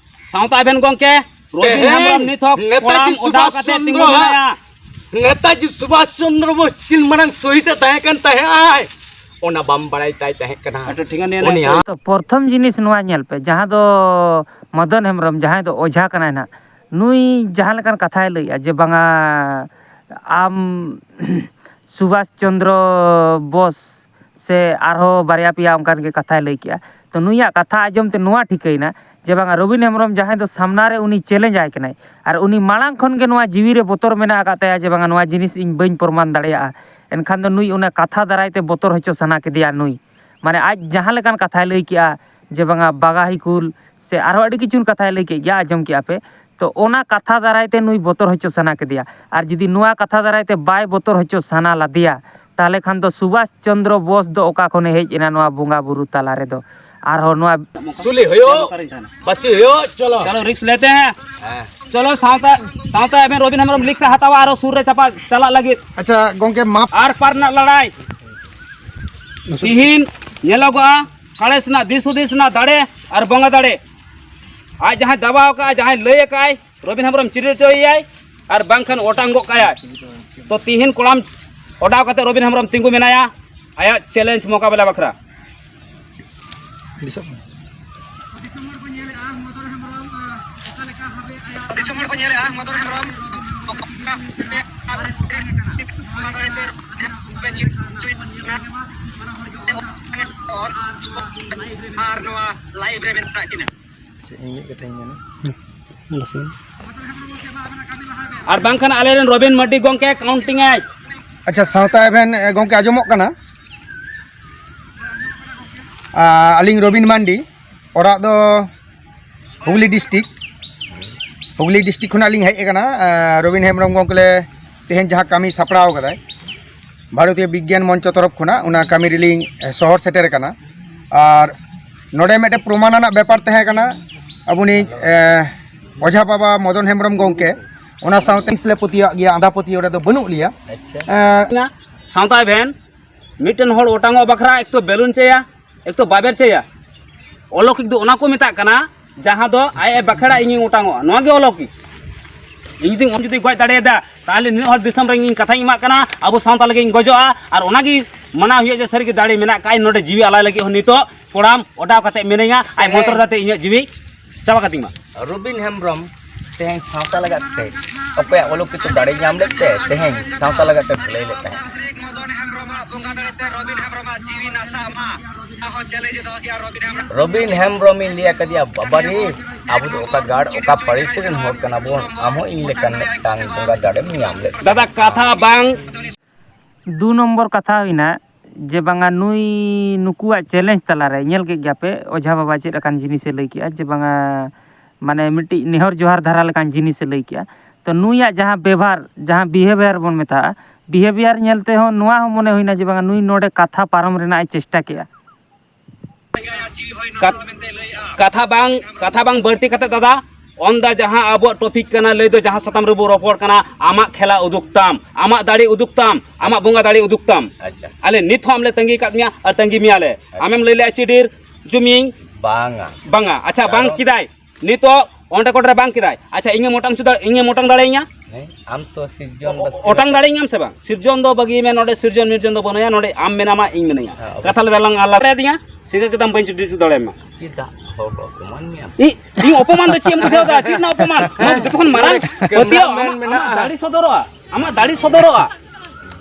ᱥᱟᱶᱛᱟ ᱮᱵᱷᱮᱱ ᱜᱚᱢᱠᱮ, ᱨᱚᱵᱤᱱ ᱛᱮᱦᱮᱧ ᱦᱮᱢᱵᱨᱚᱢ ᱱᱤᱛ ᱦᱚᱸ ᱱᱮᱛᱟᱡᱤ ᱠᱚᱲᱟᱢ ᱚᱰᱟᱣ ᱥᱩᱵᱷᱟᱥ ᱠᱟᱛᱮ ᱪᱚᱱᱫᱨᱚ ᱛᱤᱸᱜᱩ ᱦᱟᱸᱜ, ᱢᱮᱱᱟᱭᱟ᱾ ᱱᱮᱛᱟᱡᱤ ᱥᱩᱵᱷᱟᱥ ᱪᱚᱱᱫᱨᱚ ᱵᱳᱥ ᱪᱤᱱ ᱢᱟᱲᱟᱝ ᱥᱚᱦᱤᱫ ᱮ ᱛᱟᱦᱮᱸ ᱠᱟᱱ ᱛᱟᱦᱮᱸᱜ ᱟᱭ, ᱚᱱᱟ ᱵᱟᱢ ᱵᱟᱲᱟᱭ ᱛᱟᱭ ᱛᱟᱦᱮᱸ ᱠᱟᱱᱟ᱾ ᱟᱪᱪᱷᱟ, ᱴᱷᱤᱠ ᱜᱮᱭᱟ, ᱱᱤᱭᱟᱹ ᱩᱱᱤ ᱱᱤᱭᱟᱹ ᱦᱟᱸᱜ ᱛᱚ ᱯᱨᱚᱛᱷᱚᱢ ᱡᱤᱱᱤᱥ ᱱᱚᱣᱟ ᱧᱮᱞ ᱯᱮ, ᱡᱟᱦᱟᱸ ᱫᱚ ᱢᱚᱫᱚᱱ ᱦᱮᱢᱵᱨᱚᱢ, ᱡᱟᱦᱟᱸᱭ ᱫᱚ ᱚᱡᱷᱟ ᱠᱟᱱᱟᱭ ᱱᱟᱦᱟᱜ, ᱱᱩᱭ ᱡᱟᱦᱟᱸ ᱞᱮᱠᱟᱱ ᱠᱟᱛᱷᱟᱭ ᱞᱟᱹᱭᱮᱜᱼᱟ ᱡᱮ ᱵᱟᱝᱟ ᱟᱢ ᱥᱩᱵᱷᱟᱥ ᱪᱚᱱᱫᱨᱚ ᱵᱳᱥ ᱥᱮ ᱟᱨᱦᱚᱸ ᱵᱟᱨᱭᱟ ᱯᱮᱭᱟ ᱚᱱᱠᱟᱱ ᱜᱮ ᱠᱟᱛᱷᱟᱭ ᱞᱟᱹᱭ ᱠᱮᱜᱼᱟ᱾ ᱛᱚ ᱱᱩᱭᱟᱜ ᱠᱟᱛᱷᱟ ᱟᱸᱡᱚᱢ ᱛᱮ ᱱᱚᱣᱟ ᱴᱷᱤᱠᱟᱹᱭᱮᱱᱟ ᱡᱮ ᱵᱟᱝᱟ ᱨᱚᱵᱤᱱ ᱦᱮᱢᱵᱨᱚᱢ ᱡᱟᱦᱟᱸᱭ ᱫᱚ ᱥᱟᱢᱱᱟ ᱨᱮ ᱩᱱᱤ ᱪᱮᱞᱮᱧᱡᱽ ᱟᱭ ᱠᱟᱱᱟᱭ, ᱟᱨ ᱩᱱᱤ ᱢᱟᱲᱟᱝ ᱠᱷᱚᱱ ᱜᱮ ᱱᱚᱣᱟ ᱡᱤᱣᱤ ᱨᱮ ᱵᱚᱛᱚᱨ ᱢᱮᱱᱟᱜ ᱟᱠᱟᱫ ᱛᱟᱭᱟ ᱡᱮ ᱵᱟᱝᱟ ᱱᱚᱣᱟ ᱡᱤᱱᱤᱥ ᱤᱧ ᱵᱟᱹᱧ ᱯᱨᱚᱢᱟᱱ ᱫᱟᱲᱮᱭᱟᱜᱼᱟ᱾ ᱮᱱᱠᱷᱟᱱ ᱫᱚ ᱱᱩᱭ ᱚᱱᱟ ᱠᱟᱛᱷᱟ ᱫᱟᱨᱟᱭ ᱛᱮ ᱵᱚᱛᱚᱨ ᱦᱚᱪᱚ ᱥᱟᱱᱟ ᱠᱮᱫᱮᱭᱟ ᱱᱩᱭ᱾ ᱢᱟᱱᱮ ᱟᱡ ᱡᱟᱦᱟᱸ ᱞᱮᱠᱟᱱ ᱠᱟᱛᱷᱟᱭ ᱞᱟᱹᱭ ᱠᱮᱜᱼᱟ ᱡᱮ ᱵᱟᱝᱟ ᱵᱟᱜᱟᱦᱤ ᱠᱩᱞ ᱥᱮ ᱟᱨᱦᱚᱸ ᱟᱹᱰᱤ ᱠᱤᱪᱷᱩ ᱠᱟᱛᱷᱟᱭ ᱞᱟᱹᱭ ᱠᱮᱫ ᱜᱮᱭᱟ, ᱟᱸᱡᱚᱢ ᱠᱮᱜᱼᱟ ᱯᱮ᱾ ᱛᱚ ᱚᱱᱟ ᱠᱟᱛᱷᱟ ᱫᱟᱨᱟᱭ ᱛᱮ ᱱᱩᱭ ᱵᱚᱛᱚᱨ ᱦᱚᱪᱚ ᱥᱟᱱᱟ ᱠᱮᱫᱮᱭᱟ᱾ ᱟᱨ ᱡᱩᱫᱤ ᱱᱚᱣᱟ ᱠᱟᱛᱷᱟ ᱫᱟᱨᱟᱭ ᱛᱮ ᱵᱟᱭ ᱵᱚᱛᱚᱨ ᱦᱚᱪᱚ ᱥᱟᱱᱟ ᱞᱮᱫᱮᱭᱟ, ᱛᱟᱦᱚᱞᱮ ᱠᱷᱟᱱ ᱫᱚ ᱥᱩᱵᱷᱟᱥ ᱪᱚᱱᱫᱨᱚ ᱵᱳᱥ ᱫᱚ ᱚᱠᱟ ᱠᱷᱚᱱᱮ ᱦᱮᱡ ᱮᱱᱟ ᱱᱚᱣᱟ ᱵᱚᱸᱜᱟ ᱵᱩᱨᱩ ᱛᱟᱞᱟ ᱨᱮᱫᱚ? ᱟᱨᱦᱚᱸ ᱱᱚᱣᱟ ᱥᱩᱞᱤ ᱦᱩᱭᱩᱜ, ᱵᱟᱥᱤ ᱦᱩᱭᱩᱜ, ᱪᱚᱞᱚ᱾ ᱪᱚᱞᱚ, ᱨᱤᱠᱥ ᱞᱮᱛᱮ ᱦᱮᱸ᱾ ᱦᱮᱸ᱾ ᱪᱚᱞᱚ, ᱥᱟᱶᱛᱟ, ᱥᱟᱶᱛᱟ ᱮᱵᱷᱮᱱ ᱨᱚᱵᱤᱱ ᱦᱮᱢᱵᱨᱚᱢ ᱞᱤᱜᱽ ᱥᱮ ᱦᱟᱛᱟᱣᱟ, ᱟᱨᱚ ᱥᱩᱨ ᱨᱮ ᱪᱟᱯᱟ ᱪᱟᱞᱟᱜ ᱞᱟᱹᱜᱤᱫ᱾ ᱟᱪᱪᱷᱟ, ᱜᱚᱝᱠᱮ, ᱢᱟᱯ᱾ ᱟᱨ ᱯᱟᱨ ᱨᱮᱱᱟᱜ ᱞᱟᱲᱟᱭ᱾ ᱛᱤᱦᱤᱧ ᱧᱮᱞᱚᱜᱚᱜᱼᱟ, ᱥᱟᱬᱮᱥ ᱨᱮᱱᱟᱜ ᱫᱤᱥ ᱦᱩᱫᱤᱥ ᱨᱮᱱᱟᱜ ᱫᱟᱲᱮ ᱟᱨ ᱵᱚᱸᱜᱟ ᱫᱟᱲᱮ᱾ ᱟᱡ ᱡᱟᱦᱟᱸᱭ ᱫᱟᱵᱟᱣ ᱟᱠᱟᱫᱼᱟᱭ, ᱡᱟᱦᱟᱸᱭ ᱞᱟᱹᱭ ᱟᱠᱟᱫᱼᱟᱭ, ᱨᱚᱵᱤᱱ ᱦᱮᱢᱵᱨᱚᱢ ᱪᱤᱨ ᱦᱚᱪᱚᱭᱮᱭᱟᱭ ᱟᱨ ᱵᱟᱝᱠᱷᱟᱱ ᱚᱴᱟᱝ ᱜᱚᱜ ᱠᱟᱭᱟᱭ᱾ ᱛᱚ ᱛᱤᱦᱤᱧ ᱠᱚᱲᱟᱢ ᱚᱰᱟᱣ ᱠᱟᱛᱮ ᱨᱚᱵᱤᱱ ᱦᱮᱢᱵᱨᱚᱢ ᱛᱤᱸᱜᱩ ᱢᱮᱱᱟᱭᱟ ᱟᱭᱟᱜ ᱪᱮᱞᱮᱧᱡᱽ ᱢᱚᱠᱟᱵᱮᱞᱟ ᱵᱟᱠᱷᱨᱟ᱾ ᱫᱤᱥᱚᱢ ᱦᱚᱲ ᱠᱚ ᱧᱮᱞᱮᱜᱼᱟ ᱢᱚᱫᱚᱱ ᱦᱮᱢᱵᱨᱚᱢ ᱚᱠᱟ ᱞᱮᱠᱟ ᱵᱷᱟᱵᱮ ᱟᱭᱟᱜ ᱫᱤᱥᱚᱢ ᱦᱚᱲ ᱠᱚ ᱧᱮᱞᱮᱜᱼᱟ ᱢᱚᱫᱚᱱ ᱦᱮᱢᱵᱨᱚᱢ ᱟᱨ ᱱᱚᱣᱟ ᱞᱟᱭᱤᱵᱷ ᱨᱮ ᱢᱮᱱᱟᱜ ᱠᱤᱱᱟ᱾ ᱪᱮᱫ ᱤᱧ ᱢᱤᱫ ᱠᱟᱛᱷᱟᱧ ᱢᱮᱱᱟ? ᱟᱨ ᱵᱟᱝᱠᱷᱟᱱ ᱟᱞᱮᱨᱮᱱ ᱨᱚᱵᱤᱱ ᱢᱟᱨᱰᱤ ᱜᱚᱢᱠᱮ ᱠᱟᱣᱩᱱᱴᱤᱝ ᱟᱭ᱾ ᱟᱪᱪᱷᱟ, ᱥᱟᱶᱛᱟ ᱮᱵᱷᱮᱱ, ᱮ, ᱜᱚᱢᱠᱮ ᱟᱸᱡᱚᱢᱚᱜ ᱠᱟᱱᱟ? ᱟ, ᱟᱹᱞᱤᱧ ᱨᱚᱵᱤᱱ ᱢᱟᱱᱰᱤ, ᱚᱲᱟᱜ ᱫᱚ ᱦᱩᱜᱽᱞᱤ ᱰᱤᱥᱴᱤᱠ᱾ ᱦᱩᱜᱽᱞᱤ ᱰᱤᱥᱴᱤᱠ ᱠᱷᱚᱱᱟᱜ ᱞᱤᱧ ᱦᱮᱡ ᱟᱠᱟᱱᱟ᱾ ᱟ, ᱨᱚᱵᱤᱱ ᱦᱮᱢᱵᱨᱚᱢ ᱜᱚᱢᱠᱮ ᱞᱮ ᱛᱮᱦᱮᱧ ᱡᱟᱦᱟᱸ ᱠᱟᱹᱢᱤ ᱥᱟᱯᱲᱟᱣ ᱠᱟᱫᱟᱭ ᱵᱷᱟᱨᱚᱛᱤᱭᱚ ᱵᱤᱜᱽᱜᱟᱱ ᱢᱚᱧᱪᱚ ᱛᱚᱨᱚᱯ ᱠᱷᱚᱱᱟᱜ, ᱚᱱᱟ ᱠᱟᱹᱢᱤ ᱨᱮᱞᱤᱧ, ᱮ, ᱥᱚᱦᱚᱨ ᱥᱮᱴᱮᱨ ᱟᱠᱟᱱᱟ᱾ ᱟᱨ ᱱᱚᱰᱮ ᱢᱤᱫᱴᱮᱱ ᱯᱨᱚᱢᱟᱱ ᱟᱱᱟᱜ ᱵᱮᱯᱟᱨ ᱛᱟᱦᱮᱸ ᱠᱟᱱᱟ, ᱟᱵᱚᱱᱤᱡ, ᱮ, ᱚᱡᱷᱟ ᱵᱟᱵᱟ ᱢᱚᱫᱚᱱ ᱦᱮᱢᱵᱨᱚᱢ ᱜᱚᱢᱠᱮ, ᱚᱱᱟ ᱥᱟᱶᱛᱮ ᱞᱮ ᱯᱟᱹᱛᱭᱟᱹᱣᱟᱜ ᱜᱮᱭᱟ, ᱟᱸᱫᱷᱟ ᱯᱟᱹᱛᱭᱟᱹᱣ ᱨᱮᱫᱚ ᱵᱟᱹᱱᱩᱜ ᱞᱮᱭᱟ᱾ ᱟᱪᱪᱷᱟ᱾ ᱮ, ᱥᱟᱶᱛᱟ ᱮᱵᱷᱮᱱ ᱢᱤᱫᱴᱮᱱ ᱦᱚᱲ ᱚᱴᱟᱝᱚᱜ ᱵᱟᱠᱷᱨᱟ ᱮᱠ ᱛᱚ ᱵᱮᱞᱩᱱ ᱪᱟᱹᱭᱟ, ᱮᱠ ᱛᱚ ᱵᱟᱵᱮᱨ ᱪᱟᱹᱭᱟ᱾ ᱚᱞᱚᱠᱤᱠ ᱫᱚ ᱚᱱᱟ ᱠᱚ ᱢᱮᱛᱟᱜ ᱠᱟᱱᱟ, ᱡᱟᱦᱟᱸ ᱫᱚ ᱟᱡ ᱮ ᱵᱟᱠᱷᱮᱲᱟ, ᱤᱧᱤᱧ ᱚᱴᱟᱝᱚᱜᱼᱟ, ᱱᱚᱣᱟ ᱜᱮ ᱚᱞᱚᱠᱤᱠ᱾ ᱤᱧ ᱡᱩᱫᱤ, ᱩᱱᱤ ᱡᱩᱫᱤ ᱜᱚᱡ ᱫᱟᱲᱮᱭᱟᱫᱟ, ᱛᱟᱦᱚᱞᱮ ᱱᱤᱱᱟᱹᱜ ᱦᱚᱲ ᱫᱤᱥᱚᱢ ᱨᱮ ᱤᱧ ᱠᱟᱛᱷᱟᱧ ᱮᱢᱟᱜ ᱠᱟᱱᱟ, ᱟᱵᱚ ᱥᱟᱶᱛᱟ ᱞᱟᱹᱜᱤᱫ ᱤᱧ ᱜᱚᱡᱚᱜᱼᱟ᱾ ᱟᱨ ᱚᱱᱟᱜᱮ ᱢᱟᱱᱟᱣ ᱦᱩᱭᱩᱜᱼᱟ ᱡᱮ ᱥᱟᱹᱨᱤᱜᱮ ᱫᱟᱲᱮ ᱢᱮᱱᱟᱜ ᱠᱷᱟᱡ ᱱᱚᱰᱮ ᱡᱤᱣᱤ ᱟᱞᱟᱭ ᱞᱟᱹᱜᱤᱫ ᱦᱚᱸ ᱱᱤᱛᱚᱜ ᱠᱚᱲᱟᱢ ᱚᱰᱟᱣ ᱠᱟᱛᱮ ᱢᱤᱱᱟᱹᱧᱟ, ᱟᱡ ᱢᱚᱱᱛᱨᱚ ᱫᱟᱛᱮ ᱤᱧᱟᱹᱜ ᱡᱤᱣᱤ ᱪᱟᱵᱟ ᱠᱟᱹᱛᱤᱧ ᱢᱟ᱾ ᱨᱚᱵᱤᱱ ᱦᱮᱢᱵᱨᱚᱢ ᱛᱮᱦᱮᱧ ᱥᱟᱶᱛᱟ ᱞᱟᱜᱟᱫ ᱛᱮ ᱚᱠᱚᱭᱟᱜ ᱚᱞᱚᱠᱤᱛᱚ ᱫᱟᱲᱮ ᱧᱟᱢ ᱞᱮᱫ ᱛᱮ ᱛᱮᱦᱮᱧ ᱥᱟᱶᱛᱟ ᱞᱟᱜᱟᱫ ᱛᱮ ᱵᱷᱟᱹᱞᱟᱹᱭ ᱞᱮᱫ ᱛᱟᱦᱮᱸᱫ᱾ ᱨᱚᱵᱤᱱ ᱦᱮᱢᱵᱨᱚᱢ ᱤᱧ ᱞᱟᱹᱭ ᱟᱠᱟᱫᱮᱭᱟ, "ᱵᱟᱵᱟ ᱨᱮ, ᱟᱵᱚ ᱫᱚ ᱚᱠᱟ ᱜᱟᱲ, ᱚᱠᱟ ᱯᱟᱹᱨᱤᱥ ᱨᱮᱱ ᱦᱚᱲ ᱠᱟᱱᱟ ᱵᱚᱱ, ᱟᱢ ᱦᱚᱸ ᱤᱧ ᱞᱮᱠᱟᱱ ᱢᱤᱫᱴᱟᱝ ᱵᱚᱸᱜᱟ ᱫᱟᱲᱮᱢ ᱧᱟᱢ ᱞᱮᱫ ᱛᱟᱢᱟ᱾" ᱫᱟᱫᱟ, ᱠᱟᱛᱷᱟ ᱵᱟᱝ᱾ ᱫᱩ ᱱᱚᱢᱵᱚᱨ ᱠᱟᱛᱷᱟ ᱦᱩᱭᱱᱟ ᱡᱮ ᱵᱟᱝᱟ ᱱᱩᱭ ᱱᱩᱠᱩᱣᱟᱜ ᱪᱮᱞᱮᱧᱡᱽ ᱛᱟᱞᱟᱨᱮ ᱧᱮᱞ ᱠᱮᱫ ᱜᱮᱭᱟ ᱯᱮ ᱚᱡᱷᱟ ᱵᱟᱵᱟ ᱪᱮᱫ ᱞᱮᱠᱟᱱ ᱡᱤᱱᱤᱥᱮ ᱞᱟᱹᱭ ᱠᱮᱜᱼᱟ ᱡᱮ ᱵᱟᱝᱟ ᱢᱟᱱᱮ ᱢᱤᱫᱴᱤᱡ ᱱᱮᱦᱚᱨ ᱡᱚᱦᱟᱨ ᱫᱷᱟᱨᱟ ᱞᱮᱠᱟᱱ ᱡᱤᱱᱤᱥᱮ ᱞᱟᱹᱭ ᱠᱮᱜᱼᱟ᱾ ᱛᱚ ᱱᱩᱭᱟᱜ ᱡᱟᱦᱟᱸ ᱵᱮᱵᱷᱟᱨ, ᱡᱟᱦᱟᱸ ᱵᱤᱦᱮᱵᱤᱭᱟᱨ ᱵᱚᱱ ᱢᱮᱛᱟᱜᱼᱟ, ᱵᱤᱦᱮᱵᱤᱭᱟᱨ ᱧᱮᱞ ᱛᱮᱦᱚᱸ ᱱᱚᱣᱟ ᱦᱚᱸ ᱢᱚᱱᱮ ᱦᱩᱭᱱᱟ ᱡᱮ ᱵᱟᱝᱟ, ᱱᱩᱭ ᱱᱚᱰᱮ ᱠᱟᱛᱷᱟ ᱯᱟᱨᱚᱢ ᱨᱮᱱᱟᱜ ᱮ ᱪᱮᱥᱴᱟ ᱠᱮᱜᱼᱟ᱾ ᱠᱟᱛ- ᱠᱟᱛᱷᱟ ᱵᱟᱝ ᱠᱟᱛᱷᱟ ᱵᱟᱝ ᱵᱟᱹᱲᱛᱤ ᱠᱟᱛᱮ ᱫᱟᱫᱟ, ᱚᱱᱫᱟ ᱡᱟᱦᱟᱸ ᱟᱵᱚᱣᱟᱜ ᱴᱚᱯᱤᱠ ᱠᱟᱱᱟ, ᱞᱟᱹᱭ ᱫᱚ ᱡᱟᱦᱟᱸ ᱥᱟᱛᱟᱢ ᱨᱮᱵᱚ ᱨᱚᱯᱚᱲ ᱠᱟᱱᱟ, ᱟᱢᱟᱜ ᱠᱷᱮᱞᱟ ᱩᱫᱩᱜ ᱛᱟᱢ, ᱟᱢᱟᱜ ᱫᱟᱲᱮ ᱩᱫᱩᱜ ᱛᱟᱢ, ᱟᱢᱟᱜ ᱵᱚᱸᱜᱟ ᱫᱟᱲᱮ ᱩᱫᱩᱜ ᱛᱟᱢ᱾ ᱟᱪᱪᱷᱟ᱾ ᱟᱞᱮ ᱱᱤᱛ ᱦᱚᱸ ᱟᱢ ᱞᱮ ᱛᱟᱺᱜᱤ ᱠᱟᱫ ᱢᱮᱭᱟ ᱟᱨ ᱛᱟᱺᱜᱤ ᱢᱮᱭᱟ ᱞᱮ᱾ ᱟᱪᱪᱷᱟ᱾ ᱟᱢᱮᱢ ᱞᱟᱹᱭ ᱞᱮᱜᱼᱟ ᱪᱤᱰᱤᱨ ᱪᱩᱢᱤᱧ᱾ ᱵᱟᱝᱟ᱾ ᱵᱟᱝᱟ᱾ ᱟᱪᱪᱷᱟ, ᱵᱟᱝ ᱠᱟᱨᱚᱱ ᱠᱮᱫᱟᱭ᱾ ᱱᱤᱛᱚᱜ ᱚᱸᱰᱮ ᱠᱚᱴᱨᱮ ᱵᱟᱝ ᱠᱮᱫᱟᱭ᱾ ᱟᱪᱪᱷᱟ, ᱤᱧᱮᱢ ᱚᱴᱟᱝ ᱦᱚᱪᱚ ᱫᱟᱲᱮ-, ᱤᱧᱮᱢ ᱚᱴᱟᱝ ᱫᱟᱲᱮᱭᱟᱹᱧᱟ? ᱦᱮᱸ, ᱟᱢ ᱛᱚ ᱥᱤᱨᱡᱚᱱ ᱵᱟᱥᱠᱮ ᱚᱴᱟᱝ ᱨᱮ- ᱫᱟᱲᱮᱭᱟᱹᱧᱟᱢ ᱥᱮ ᱵᱟᱝ? ᱥᱤᱨᱡᱚᱱ ᱫᱚ ᱵᱟᱹᱜᱤ ᱢᱮ, ᱱᱚᱰᱮ ᱥᱤᱨᱡᱚᱱ ᱱᱤᱨᱡᱚᱱ ᱫᱚ ᱵᱟᱹᱱᱩᱭᱟ, ᱱᱚᱰᱮ ᱟᱢ ᱢᱮᱱᱟᱢᱟ, ᱤᱧ ᱢᱤᱱᱟᱹᱧᱟ᱾ ᱦᱮᱸ, ᱚᱵᱚᱥᱥᱳᱭ᱾ ᱠᱟᱛᱷᱟ ᱞᱮ ᱫᱟᱞᱟᱝ ᱞᱟᱯᱨᱮ ᱟᱫᱤᱧᱟ, ᱥᱤᱠᱟ ᱠᱮᱫᱟᱢ ᱵᱟᱹᱧ ᱪᱩᱰᱤ ᱦᱚᱪᱚ ᱫᱟᱲᱮᱭᱟᱢᱟ᱾ ᱪᱮᱫᱟᱜ ᱦᱚᱲ ᱠᱚ ᱚᱯᱚᱢᱟᱱ ᱢᱮᱭᱟ? ᱤᱧ, ᱤᱧ ᱚᱯᱚᱢᱟᱱ ᱫᱚ ᱪᱮᱫ ᱮᱢ ᱵᱩᱡᱷᱟᱹᱣ ᱫᱟ? ᱪᱮᱫ ᱨᱮᱱᱟᱜ ᱚᱯᱚᱢᱟᱱ? ᱟᱢ ᱡᱚᱛᱚ ᱠᱷᱚᱱ ᱢᱟᱨᱟᱝ ᱠᱟᱹᱢᱤ ᱯᱟᱹᱛᱭᱟᱹᱣ, ᱢᱮᱱ ᱟᱢᱟᱜ, ᱢᱮᱱᱟᱜᱼᱟ᱾ ᱟᱢᱟᱜ ᱫᱟᱲᱮ ᱥᱚᱫᱚᱨᱚᱜᱼᱟ, ᱟᱢᱟᱜ ᱫᱟᱲᱮ ᱥᱚᱫᱚᱨᱚᱜᱼᱟ᱾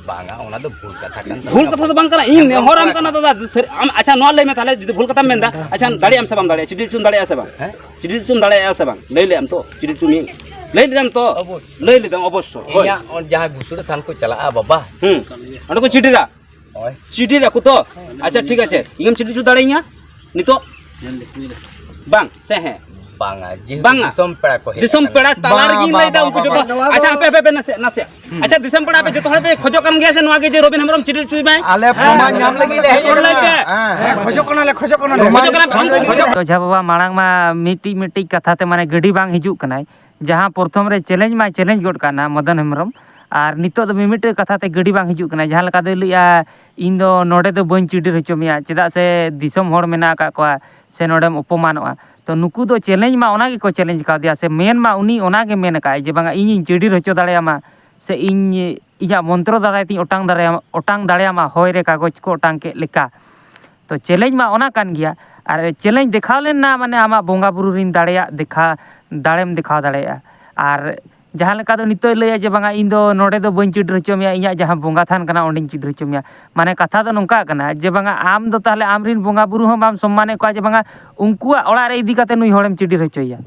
ᱵᱟᱝᱟ, ᱚᱱᱟ ᱫᱚ ᱵᱷᱩᱞ ᱠᱟᱛᱷᱟ ᱠᱟᱱ ᱛᱟᱵᱚᱱᱟ᱾ ᱵᱷᱩᱞ ᱠᱟᱛᱷᱟ ᱫᱚ ᱵᱟᱝ ᱠᱟᱱᱟ, ᱤᱧ ᱱᱮᱦᱚᱨᱟᱢ ᱠᱟᱱᱟ ᱫᱟᱫᱟ, ᱥᱟᱹᱨᱤ-, ᱟᱢ, ᱟᱪᱪᱷᱟ, ᱱᱚᱣᱟ ᱞᱟᱹᱭ ᱢᱮ ᱛᱟᱦᱞᱮ, ᱡᱩᱫᱤ ᱵᱷᱩᱞ ᱠᱟᱛᱷᱟᱢ ᱢᱮᱱᱫᱟ, ᱟᱪᱪᱷᱟ, ᱫᱟᱲᱮᱭᱟᱜ ᱟᱢ ᱥᱮ ᱵᱟᱢ ᱫᱟᱲᱮᱭᱟᱜᱼᱟ? ᱪᱤᱰᱤ ᱦᱚᱪᱚᱢ ᱫᱟᱲᱮᱭᱟᱜᱼᱟ ᱥᱮ ᱵᱟᱝ? ᱦᱮᱸ? ᱪᱤᱰᱤ ᱦᱚᱪᱚᱢ ᱫᱟᱲᱮᱭᱟᱜᱼᱟ ᱥᱮ ᱵᱟᱝ? ᱞᱟᱹᱭ ᱞᱮᱫᱟᱢ ᱛᱚ, ᱪᱤᱰᱤ ᱦᱚᱪᱚ ᱢᱤᱭᱟᱹᱧ᱾ ᱞᱟᱹᱭ ᱞᱮᱫᱟᱢ ᱛᱚ? ᱚᱵᱚᱥᱥᱳᱭ᱾ ᱞᱟᱹᱭ ᱞᱮᱫᱟᱢ ᱚᱵᱚᱥᱥᱳᱭ᱾ ᱦᱳᱭ᱾ ᱤᱧᱟᱹᱜ ᱚᱸᱰᱮ ᱡᱟᱦᱟᱸ ᱜᱩᱥᱲᱟᱹ ᱛᱷᱟᱱ ᱠᱚ ᱪᱟᱞᱟᱜᱼᱟ ᱵᱟᱵᱟ᱾ ᱦᱩᱸ᱾ ᱚᱸᱰᱮ ᱠᱚ ᱪᱤᱰᱤᱨᱟ? ᱦᱳᱭ᱾ ᱪᱤᱰᱤᱨ ᱟᱠᱚ ᱛᱚ? ᱟᱪᱪᱷᱟ, ᱴᱷᱤᱠ ᱟᱪᱷᱮ᱾ ᱤᱧᱮᱢ ᱪᱤᱰᱤ ᱦᱚᱪᱚ ᱫᱟᱲᱮᱭᱟᱹᱧᱟ ᱱᱤᱛᱚᱜ? ᱵᱟᱝ ᱥᱮ ᱦᱮᱸ? ᱵᱟᱝᱟ, ᱡᱮᱦᱮᱛᱩ ᱵᱟᱝᱟ᱾ ᱫᱤᱥᱚᱢ ᱯᱮᱲᱟ ᱠᱚ ᱦᱮᱡ ᱫᱤᱥᱚᱢ ᱟᱠᱟᱱᱟ᱾ ᱯᱮᱲᱟ ᱛᱟᱞᱟ ᱵᱟᱝ, ᱨᱮᱜᱤᱧ ᱵᱟᱝ, ᱞᱟᱹᱭᱫᱟ, ᱵᱟᱝ, ᱩᱱᱠᱩ ᱡᱚᱛᱚ᱾ ᱵᱟᱝ, ᱱᱚᱣᱟ ᱫᱚ ᱟᱪᱪᱷᱟ, ᱦᱟᱯᱮ, ᱦᱟᱯᱮ, ᱱᱟᱥᱮ, ᱱᱟᱥᱮ᱾ ᱟᱪᱪᱷᱟ, ᱫᱤᱥᱚᱢ ᱯᱮᱲᱟ ᱟᱯᱮ ᱡᱚᱛᱚ ᱦᱚᱲ ᱯᱮ ᱠᱷᱚᱡᱚᱜ ᱠᱟᱱ ᱜᱮᱭᱟ ᱥᱮ ᱱᱚᱣᱟ ᱜᱮ ᱡᱮ ᱨᱚᱵᱤᱱ ᱦᱮᱢᱵᱨᱚᱢ ᱪᱤᱰᱤ ᱦᱚᱪᱚᱭ ᱢᱟᱭ? ᱟᱞᱮ ᱯᱨᱚᱢᱟᱱ ᱧᱟᱢ ᱞᱟᱹᱜᱤᱫ ᱞᱮ ᱦᱮᱡ ᱨᱚᱲ ᱞᱟᱹᱭ ᱟᱠᱟᱱᱟ᱾ ᱯᱮ᱾ ᱦᱮᱸ, ᱦᱮᱸ, ᱠᱷᱚᱡᱚᱜ ᱠᱟᱱᱟᱞᱮ, ᱠᱷᱚᱡᱚᱜ ᱠᱟᱱᱟᱞᱮ᱾ ᱠᱷᱚᱡᱚᱜ ᱠᱟᱱᱟ, ᱠᱷᱚᱡᱚᱜ ᱠᱟᱱᱟ᱾ ᱛᱚ ᱚᱡᱷᱟ ᱵᱟᱵᱟ, ᱢᱟᱲᱟᱝ ᱢᱟ ᱢᱤᱫᱴᱤᱡ ᱢᱤᱫᱴᱤᱡ ᱠᱟᱛᱷᱟ ᱛᱮ ᱢᱟᱱᱮ ᱜᱟᱹᱰᱤ ᱵᱟᱝ ᱦᱤᱡᱩᱜ ᱠᱟᱱᱟᱭ, ᱡᱟᱦᱟᱸ ᱯᱨᱚᱛᱷᱚᱢ ᱨᱮ ᱪᱮᱞᱮᱧᱡᱽ ᱢᱟᱭ ᱪᱮᱞᱮᱧᱡᱽ ᱜᱚᱫ ᱠᱟᱜ ᱱᱟ ᱢᱚᱫᱚᱱ ᱦᱮᱢᱵᱨᱚᱢ, ᱟᱨ ᱱᱤᱛᱚᱜ ᱫᱚ ᱢᱤᱢᱤᱫᱴᱟᱹᱝ ᱠᱟᱛᱷᱟ ᱛᱮ ᱜᱟᱹᱰᱤ ᱵᱟᱝ ᱦᱤᱡᱩᱜ ᱠᱟᱱᱟ᱾ ᱡᱟᱦᱟᱸ ᱞᱮᱠᱟ ᱫᱚᱭ ᱞᱟᱹᱭᱮᱜᱼᱟ, "ᱤᱧ ᱫᱚ ᱱᱚᱰᱮ ᱫᱚ ᱵᱟᱹᱧ ᱪᱤᱰᱤᱨ ᱦᱚᱪᱚ ᱢᱮᱭᱟ, ᱪᱮᱫᱟᱜ ᱥᱮ ᱫᱤᱥᱚᱢ ᱦᱚᱲ ᱢᱮᱱᱟᱜ ᱟᱠᱟᱫ ᱠᱚᱣᱟ, ᱥᱮ ᱱᱚᱰᱮᱢ ᱚᱯᱚᱢᱟᱱᱚᱜᱼᱟ᱾" ᱛᱚ ᱱᱩᱠᱩ ᱫᱚ ᱪᱮᱞᱮᱧᱡᱽ ᱢᱟ ᱚᱱᱟ ᱜᱮᱠᱚ ᱪᱮᱞᱮᱧᱡᱽ ᱠᱟᱣᱫᱮᱭᱟ, ᱥᱮ ᱢᱮᱱ ᱢᱟ ᱩᱱᱤ ᱚᱱᱟ ᱜᱮ ᱢᱮᱱ ᱟᱠᱟᱫᱼᱟᱭ ᱡᱮ, "ᱵᱟᱝᱟ, ᱤᱧᱤᱧ ᱪᱤᱰᱤᱨ ᱦᱚᱪᱚ ᱫᱟᱲᱮᱭᱟᱢᱟ, ᱥᱮ ᱤᱧ ᱤᱧᱟᱹᱜ ᱢᱚᱱᱛᱨᱚ ᱫᱟᱨᱟᱭ ᱛᱤᱧ ᱚᱴᱟᱝ ᱫᱟᱲᱮᱭᱟᱢᱟ, ᱚᱴᱟᱝ ᱫᱟᱲᱮᱭᱟᱢᱟ ᱦᱚᱭ ᱨᱮ ᱠᱟᱜᱚᱡᱽ ᱠᱚ ᱚᱴᱟᱝ ᱠᱮᱫ ᱞᱮᱠᱟ᱾" ᱛᱚ ᱪᱮᱞᱮᱧᱡᱽ ᱢᱟ ᱚᱱᱟ ᱠᱟᱱ ᱜᱮᱭᱟ, ᱟᱨ ᱪᱮᱞᱮᱧᱡᱽ ᱫᱮᱠᱷᱟᱣ ᱞᱮᱱ ᱱᱟ, ᱢᱟᱱᱮ ᱟᱢᱟᱜ ᱵᱚᱸᱜᱟ ᱵᱩᱨᱩ ᱨᱤᱧ ᱫᱟᱲᱮᱭᱟᱜ ᱫᱮᱠᱷᱟ ᱫᱟᱲᱮᱢ ᱫᱮᱠᱷᱟᱣ ᱫᱟᱲᱮᱭᱟᱜᱼᱟ᱾ ᱟᱨ ᱡᱟᱦᱟᱸ ᱞᱮᱠᱟ ᱫᱚ ᱱᱤᱛᱚᱜ ᱞᱟᱹᱭᱟ ᱡᱮ, "ᱵᱟᱝᱟ, ᱤᱧ ᱫᱚ ᱱᱚᱰᱮ ᱫᱚ ᱵᱟᱹᱧ ᱪᱤᱰᱤᱨ ᱦᱚᱪᱚ ᱢᱮᱭᱟ, ᱤᱧᱟᱹᱜ ᱡᱟᱦᱟᱸ ᱵᱚᱸᱜᱟ ᱛᱷᱟᱱ ᱠᱟᱱᱟ ᱚᱸᱰᱮᱧ ᱪᱤᱰᱤᱨ ᱦᱚᱪᱚ ᱢᱮᱭᱟ᱾" ᱢᱟᱱᱮ ᱠᱟᱛᱷᱟ ᱫᱚ ᱱᱚᱝᱠᱟ ᱠᱟᱱᱟ ᱡᱮ, ᱵᱟᱝᱟ, ᱟᱢ ᱫᱚ ᱛᱟᱦᱞᱮ ᱟᱢᱨᱤᱱ ᱵᱚᱸᱜᱟ ᱵᱩᱨᱩ ᱦᱚᱸ ᱵᱟᱢ ᱥᱚᱢᱢᱟᱱᱮᱫ ᱠᱚᱣᱟ ᱡᱮ, ᱵᱟᱝᱟ, ᱩᱱᱠᱩᱣᱟᱜ ᱚᱲᱟᱜ ᱨᱮ ᱤᱫᱤ ᱠᱟᱛᱮ ᱱᱩᱭ ᱦᱚᱲᱮᱢ ᱪᱤᱰᱤᱨ ᱦᱚᱪᱚᱭᱮᱭᱟ᱾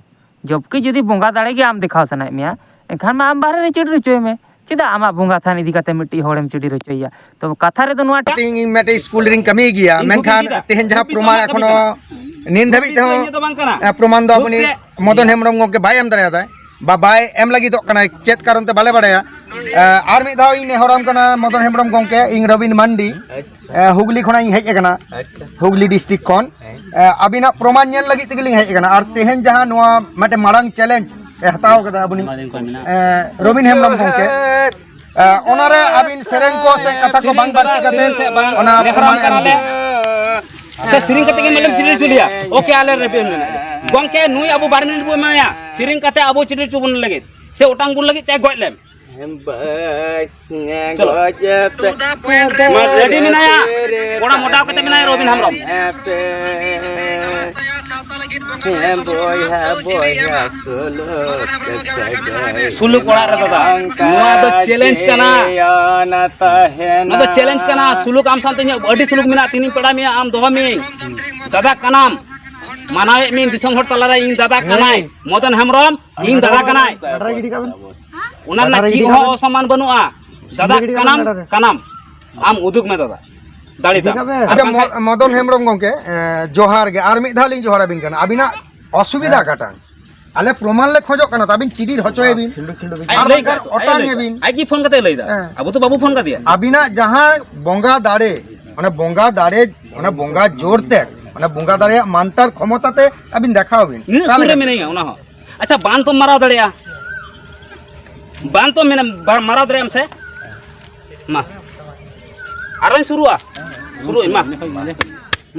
ᱡᱚᱵᱠᱤ ᱡᱩᱫᱤ ᱵᱚᱸᱜᱟ ᱫᱟᱲᱮ ᱜᱮ ᱟᱢ ᱫᱮᱠᱷᱟᱣ ᱥᱟᱱᱟᱭᱮᱫ ᱢᱮᱭᱟ, ᱮᱱᱠᱷᱟᱱ ᱢᱟ ᱟᱢ ᱵᱟᱦᱨᱮ ᱨᱮ ᱪᱤᱰᱤᱨ ᱦᱚᱪᱚᱭ ᱢᱮ᱾ ᱪᱮᱫᱟᱜ ᱟᱢᱟᱜ ᱵᱚᱸᱜᱟ ᱛᱷᱟᱱ ᱤᱫᱤ ᱠᱟᱛᱮ ᱢᱤᱫᱴᱤᱡ ᱦᱚᱲᱮᱢ ᱪᱤᱰᱤᱨ ᱦᱚᱪᱚᱭᱮᱭᱟ? ᱛᱚ ᱠᱟᱛᱷᱟ ᱨᱮᱫᱚ ᱱᱚᱣᱟ ᱤᱧ ᱢᱤᱫᱴᱮᱡ ᱥᱠᱩᱞ ᱨᱤᱧ ᱠᱟᱹᱢᱤ ᱜᱮᱭᱟ, ᱤᱧ ᱢᱮᱱᱠᱷᱟᱱ ᱠᱚ ᱪᱤᱰᱤᱨᱟ᱾ ᱛᱮᱦᱮᱧ ᱡᱟᱦᱟᱸ ᱤᱧ ᱠᱚ ᱯᱨᱚᱢᱟᱱ ᱪᱤᱰᱤᱨᱟ᱾ ᱮᱠᱷᱚᱱᱳ ᱱᱤᱛ ᱫᱷᱟᱹᱵᱤᱡ ᱛᱮᱦᱚᱸ ᱤᱭᱟᱹ ᱫᱚ ᱵᱟᱝ ᱠᱟᱱᱟ᱾ ᱯᱨᱚᱢᱟᱱ ᱫᱚ ᱩᱱᱤ ᱢᱚᱫᱚᱱ ᱦᱮᱢᱵᱨᱚᱢ ᱜᱚᱢᱠᱮ ᱵᱟᱭ ᱮᱢ ᱫᱟᱲᱮᱭᱟᱫᱟᱭ, ᱵᱟ ᱵᱟᱭ ᱮᱢ ᱞᱟᱹᱜᱤᱫᱚᱜ ᱠᱟᱱᱟᱭ, ᱪᱮᱫ ᱠᱟᱨᱚᱱ ᱛᱮ ᱵᱟᱞᱮ ᱵᱟᱲᱟᱭᱟ᱾ ᱟᱨ ᱢᱤᱫ ᱫᱷᱟᱣ ᱤᱧ ᱱᱮᱦᱚᱨᱟᱢ ᱠᱟᱱᱟ ᱢᱚᱫᱚᱱ ᱦᱮᱢᱵᱨᱚᱢ ᱜᱚᱢᱠᱮ, ᱤᱧ ᱨᱚᱵᱤᱱ ᱢᱟᱱᱰᱤ, ᱦᱩᱜᱽᱞᱤ ᱠᱷᱚᱱᱟᱜ ᱤᱧ ᱦᱮᱡ ᱟᱠᱟᱱᱟ, ᱦᱩᱜᱽᱞᱤ ᱰᱤᱥᱴᱨᱤᱠᱴ ᱠᱷᱚᱱ᱾ ᱟᱹᱵᱤᱱᱟᱜ ᱯᱨᱚᱢᱟᱱ ᱧᱮᱞ ᱞᱟᱹᱜᱤᱫ ᱛᱮᱜᱮ ᱞᱤᱧ ᱦᱮᱡ ᱟᱠᱟᱱᱟ᱾ ᱟᱨ ᱛᱮᱦᱮᱧ ᱡᱟᱦᱟᱸ ᱱᱚᱣᱟ ᱢᱤᱫᱴᱮᱱ ᱢᱟᱲᱟᱝ ᱪᱮᱞᱮᱧᱡᱽ ᱮ ᱦᱟᱛᱟᱣ ᱠᱟᱫᱟ ᱟᱵᱚᱱᱤᱡ ᱨᱚᱵᱤᱱ ᱦᱮᱢᱵᱨᱚᱢ ᱜᱚᱢᱠᱮ, ᱚᱱᱟᱨᱮ ᱟᱹᱵᱤᱱ ᱥᱮᱨᱮᱧ ᱠᱚ ᱥᱮ ᱠᱟᱛᱷᱟ ᱠᱚ ᱵᱟᱝ ᱵᱟᱹᱲᱛᱤ ᱠᱟᱛᱮ ᱚᱱᱟ ᱯᱨᱚᱢᱟᱱ ᱮᱢ ᱵᱤᱱ᱾ ᱥᱮ ᱥᱮᱨᱮᱧ ᱠᱟᱛᱮ ᱜᱮ ᱢᱮᱰᱟᱢ ᱪᱤᱰᱤᱨ ᱦᱚᱪᱚ ᱞᱮᱭᱟ᱾ ᱳᱠᱮ, ᱟᱞᱮ ᱨᱮᱵᱮᱱ ᱢᱮᱱᱟᱜ ᱞᱮᱭᱟ᱾ ᱜᱚᱢᱠᱮ, ᱱᱩᱭ ᱟᱵᱚ ᱵᱟᱨ ᱢᱤᱱᱤᱴ ᱵᱚ ᱮᱢᱟᱭᱟ ᱥᱮᱨᱮᱧ ᱠᱟᱛᱮ ᱟᱵᱚ ᱪᱤᱰᱤᱨ ᱦᱚᱪᱚ ᱵᱚᱱ ᱞᱟᱹᱜᱤᱫ, ᱥᱮ ᱚᱴᱟᱝ ᱵᱚᱱ ᱞᱟᱹᱜᱤᱫ, ᱪᱟᱭ ᱜᱚᱡ ᱞᱮᱢ᱾ ᱪᱚᱞᱚ᱾ ᱢᱟ, ᱨᱮᱰᱤ ᱢᱮᱱᱟᱭᱟ᱾ ᱠᱚᱲᱟ ᱢᱚᱴᱟᱣ ᱠᱟᱛᱮ ᱢᱮᱱᱟᱭᱟ ᱨᱚᱵᱤᱱ ᱦᱮᱢᱵᱨᱚᱢ᱾ ᱦᱮᱸ, ᱵᱚᱭᱦᱟ, ᱵᱚᱭᱦᱟ, ᱥᱩᱞᱩᱠ ᱥᱟᱹᱜᱟᱹᱭ ᱥᱩᱞᱩᱠ ᱚᱲᱟᱜ ᱨᱮ ᱫᱟᱫᱟ᱾ ᱱᱚᱣᱟ ᱫᱚ ᱪᱮᱞᱮᱧᱡᱽ ᱠᱟᱱᱟ᱾ ᱱᱚᱣᱟ ᱫᱚ ᱪᱮᱞᱮᱧᱡᱽ ᱠᱟᱱᱟ᱾ ᱥᱩᱞᱩᱠ, ᱟᱢ ᱥᱟᱶᱛᱮ ᱤᱧᱟᱹᱜ ᱟᱹᱰᱤ ᱥᱩᱞᱩᱠ ᱢᱮᱱᱟᱜᱼᱟ᱾ ᱛᱤᱦᱤᱧ ᱯᱮᱲᱟ ᱢᱮᱭᱟ, ᱟᱢ ᱫᱚᱦᱚ ᱢᱤᱭᱟᱹᱧ᱾ ᱫᱟᱫᱟ ᱠᱟᱱᱟᱢ, ᱢᱟᱱᱟᱣᱮᱫ ᱢᱤᱭᱟᱹᱧ ᱫᱤᱥᱚᱢ ᱦᱚᱲ ᱛᱟᱞᱟᱨᱮ, ᱤᱧ ᱫᱟᱫᱟ ᱠᱟᱱᱟᱭ, ᱢᱚᱫᱚᱱ ᱦᱮᱢᱵᱨᱚᱢ, ᱤᱧ ᱫᱟᱫᱟ ᱠᱟᱱᱟᱭ᱾ ᱜᱟᱰᱟ ᱨᱮ ᱜᱤᱰᱤ ᱠᱟᱜ ᱵᱮᱱ᱾ ᱚᱱᱟ ᱨᱮᱱᱟᱜ ᱜᱟᱰᱟ ᱨᱮ ᱪᱮᱫ ᱜᱤᱰᱤ ᱦᱚᱸ ᱠᱟᱜ ᱵᱮᱱ᱾ ᱚᱥᱚᱢᱢᱟᱱ ᱵᱟᱹᱱᱩᱜᱼᱟ᱾ ᱫᱟᱫᱟ ᱜᱤᱰᱤ ᱠᱟᱜ ᱵᱮᱱ ᱠᱟᱱᱟᱢ, ᱜᱟᱰᱟ ᱨᱮ᱾ ᱠᱟᱱᱟᱢ᱾ ᱟᱢ ᱩᱫᱩᱜ ᱢᱮ ᱫᱟᱫᱟ, ᱫᱟᱲᱮ ᱤᱫᱤ ᱛᱟᱢ᱾ ᱠᱟᱜ ᱵᱮᱱ᱾ ᱟᱨ ᱟᱪᱪᱷᱟ, ᱵᱟᱝᱠᱷᱟᱱ ᱢᱚ-, ᱢᱚᱫᱚᱱ ᱦᱮᱢᱵᱨᱚᱢ ᱜᱚᱢᱠᱮ, ᱮ, ᱡᱚᱦᱟᱨ ᱜᱮ᱾ ᱟᱨ ᱢᱤᱫ ᱫᱷᱟᱣ ᱞᱤᱧ ᱡᱚᱦᱟᱨ ᱟᱵᱤᱱ ᱠᱟᱱᱟ᱾ ᱟᱵᱤᱱᱟᱜ ᱚᱥᱩᱵᱤᱫᱷᱟ ᱦᱮᱸ᱾ ᱚᱠᱟᱴᱟᱝ? ᱟᱞᱮ ᱯᱨᱚᱢᱟᱱ ᱞᱮ ᱠᱷᱚᱡᱚᱜ ᱠᱟᱱᱟ, ᱛᱚ ᱟᱵᱤᱱ ᱪᱤᱰᱤᱨ ᱦᱚᱪᱚᱭᱮ ᱵᱤᱱ᱾ ᱟᱡ ᱟᱨ ᱞᱟᱹᱭ ᱵᱟᱝᱠᱷᱟᱱ ᱠᱟᱜ, ᱟᱡ ᱚᱴᱟᱝ ᱞᱟᱹᱭ ᱮ ᱠᱟᱜ᱾ ᱵᱤᱱ᱾ ᱟᱡ ᱜᱮ ᱯᱷᱳᱱ ᱠᱟᱛᱮ ᱞᱟᱹᱭ ᱫᱟ᱾ ᱦᱮᱸ᱾ ᱟᱵᱚ ᱛᱚ ᱵᱟᱵᱚ ᱯᱷᱳᱱ ᱠᱟᱫᱮᱭᱟ᱾ ᱟᱵᱤᱱᱟᱜ ᱡᱟᱦᱟᱸ ᱵᱚᱸᱜᱟ ᱫᱟᱲᱮ, ᱚᱱᱟ ᱵᱚᱸᱜᱟ ᱫᱟᱲᱮ, ᱚᱱᱟ ᱵᱚᱸᱜᱟ ᱡᱳᱨ ᱛᱮ, ᱚᱱᱟ ᱵᱚᱸᱜᱟ ᱫᱟᱲᱮᱭᱟᱜ ᱢᱟᱱᱛᱟᱨ ᱠᱷᱚᱢᱚᱛᱟ ᱛᱮ ᱟᱵᱤᱱ ᱫᱮᱠᱷᱟᱣ ᱵᱤᱱ᱾ ᱱᱤᱱᱟᱹᱜ ᱥᱩᱨ ᱨᱮ ᱛᱟᱦᱚᱞᱮ ᱢᱮᱱᱟᱭᱟ ᱚᱱᱟ ᱦᱚᱸ᱾ ᱟᱪᱪᱷᱟ, ᱵᱟᱱ ᱛᱚᱢ ᱢᱟᱨᱟᱣ ᱫᱟᱲᱮᱭᱟᱜᱼᱟ? ᱵᱟᱱ ᱛᱚᱢ ᱢᱮᱱᱟ, ᱵᱟ-, ᱢᱟᱨᱟᱣ ᱫᱟᱲᱮᱭᱟᱜ ᱟᱢ ᱥᱮ? ᱢᱟ᱾ ᱟᱨᱚᱧ ᱥᱩᱨᱩᱜᱼᱟ? ᱥᱩᱨᱩᱜ ᱟᱹᱧ, ᱢᱟ᱾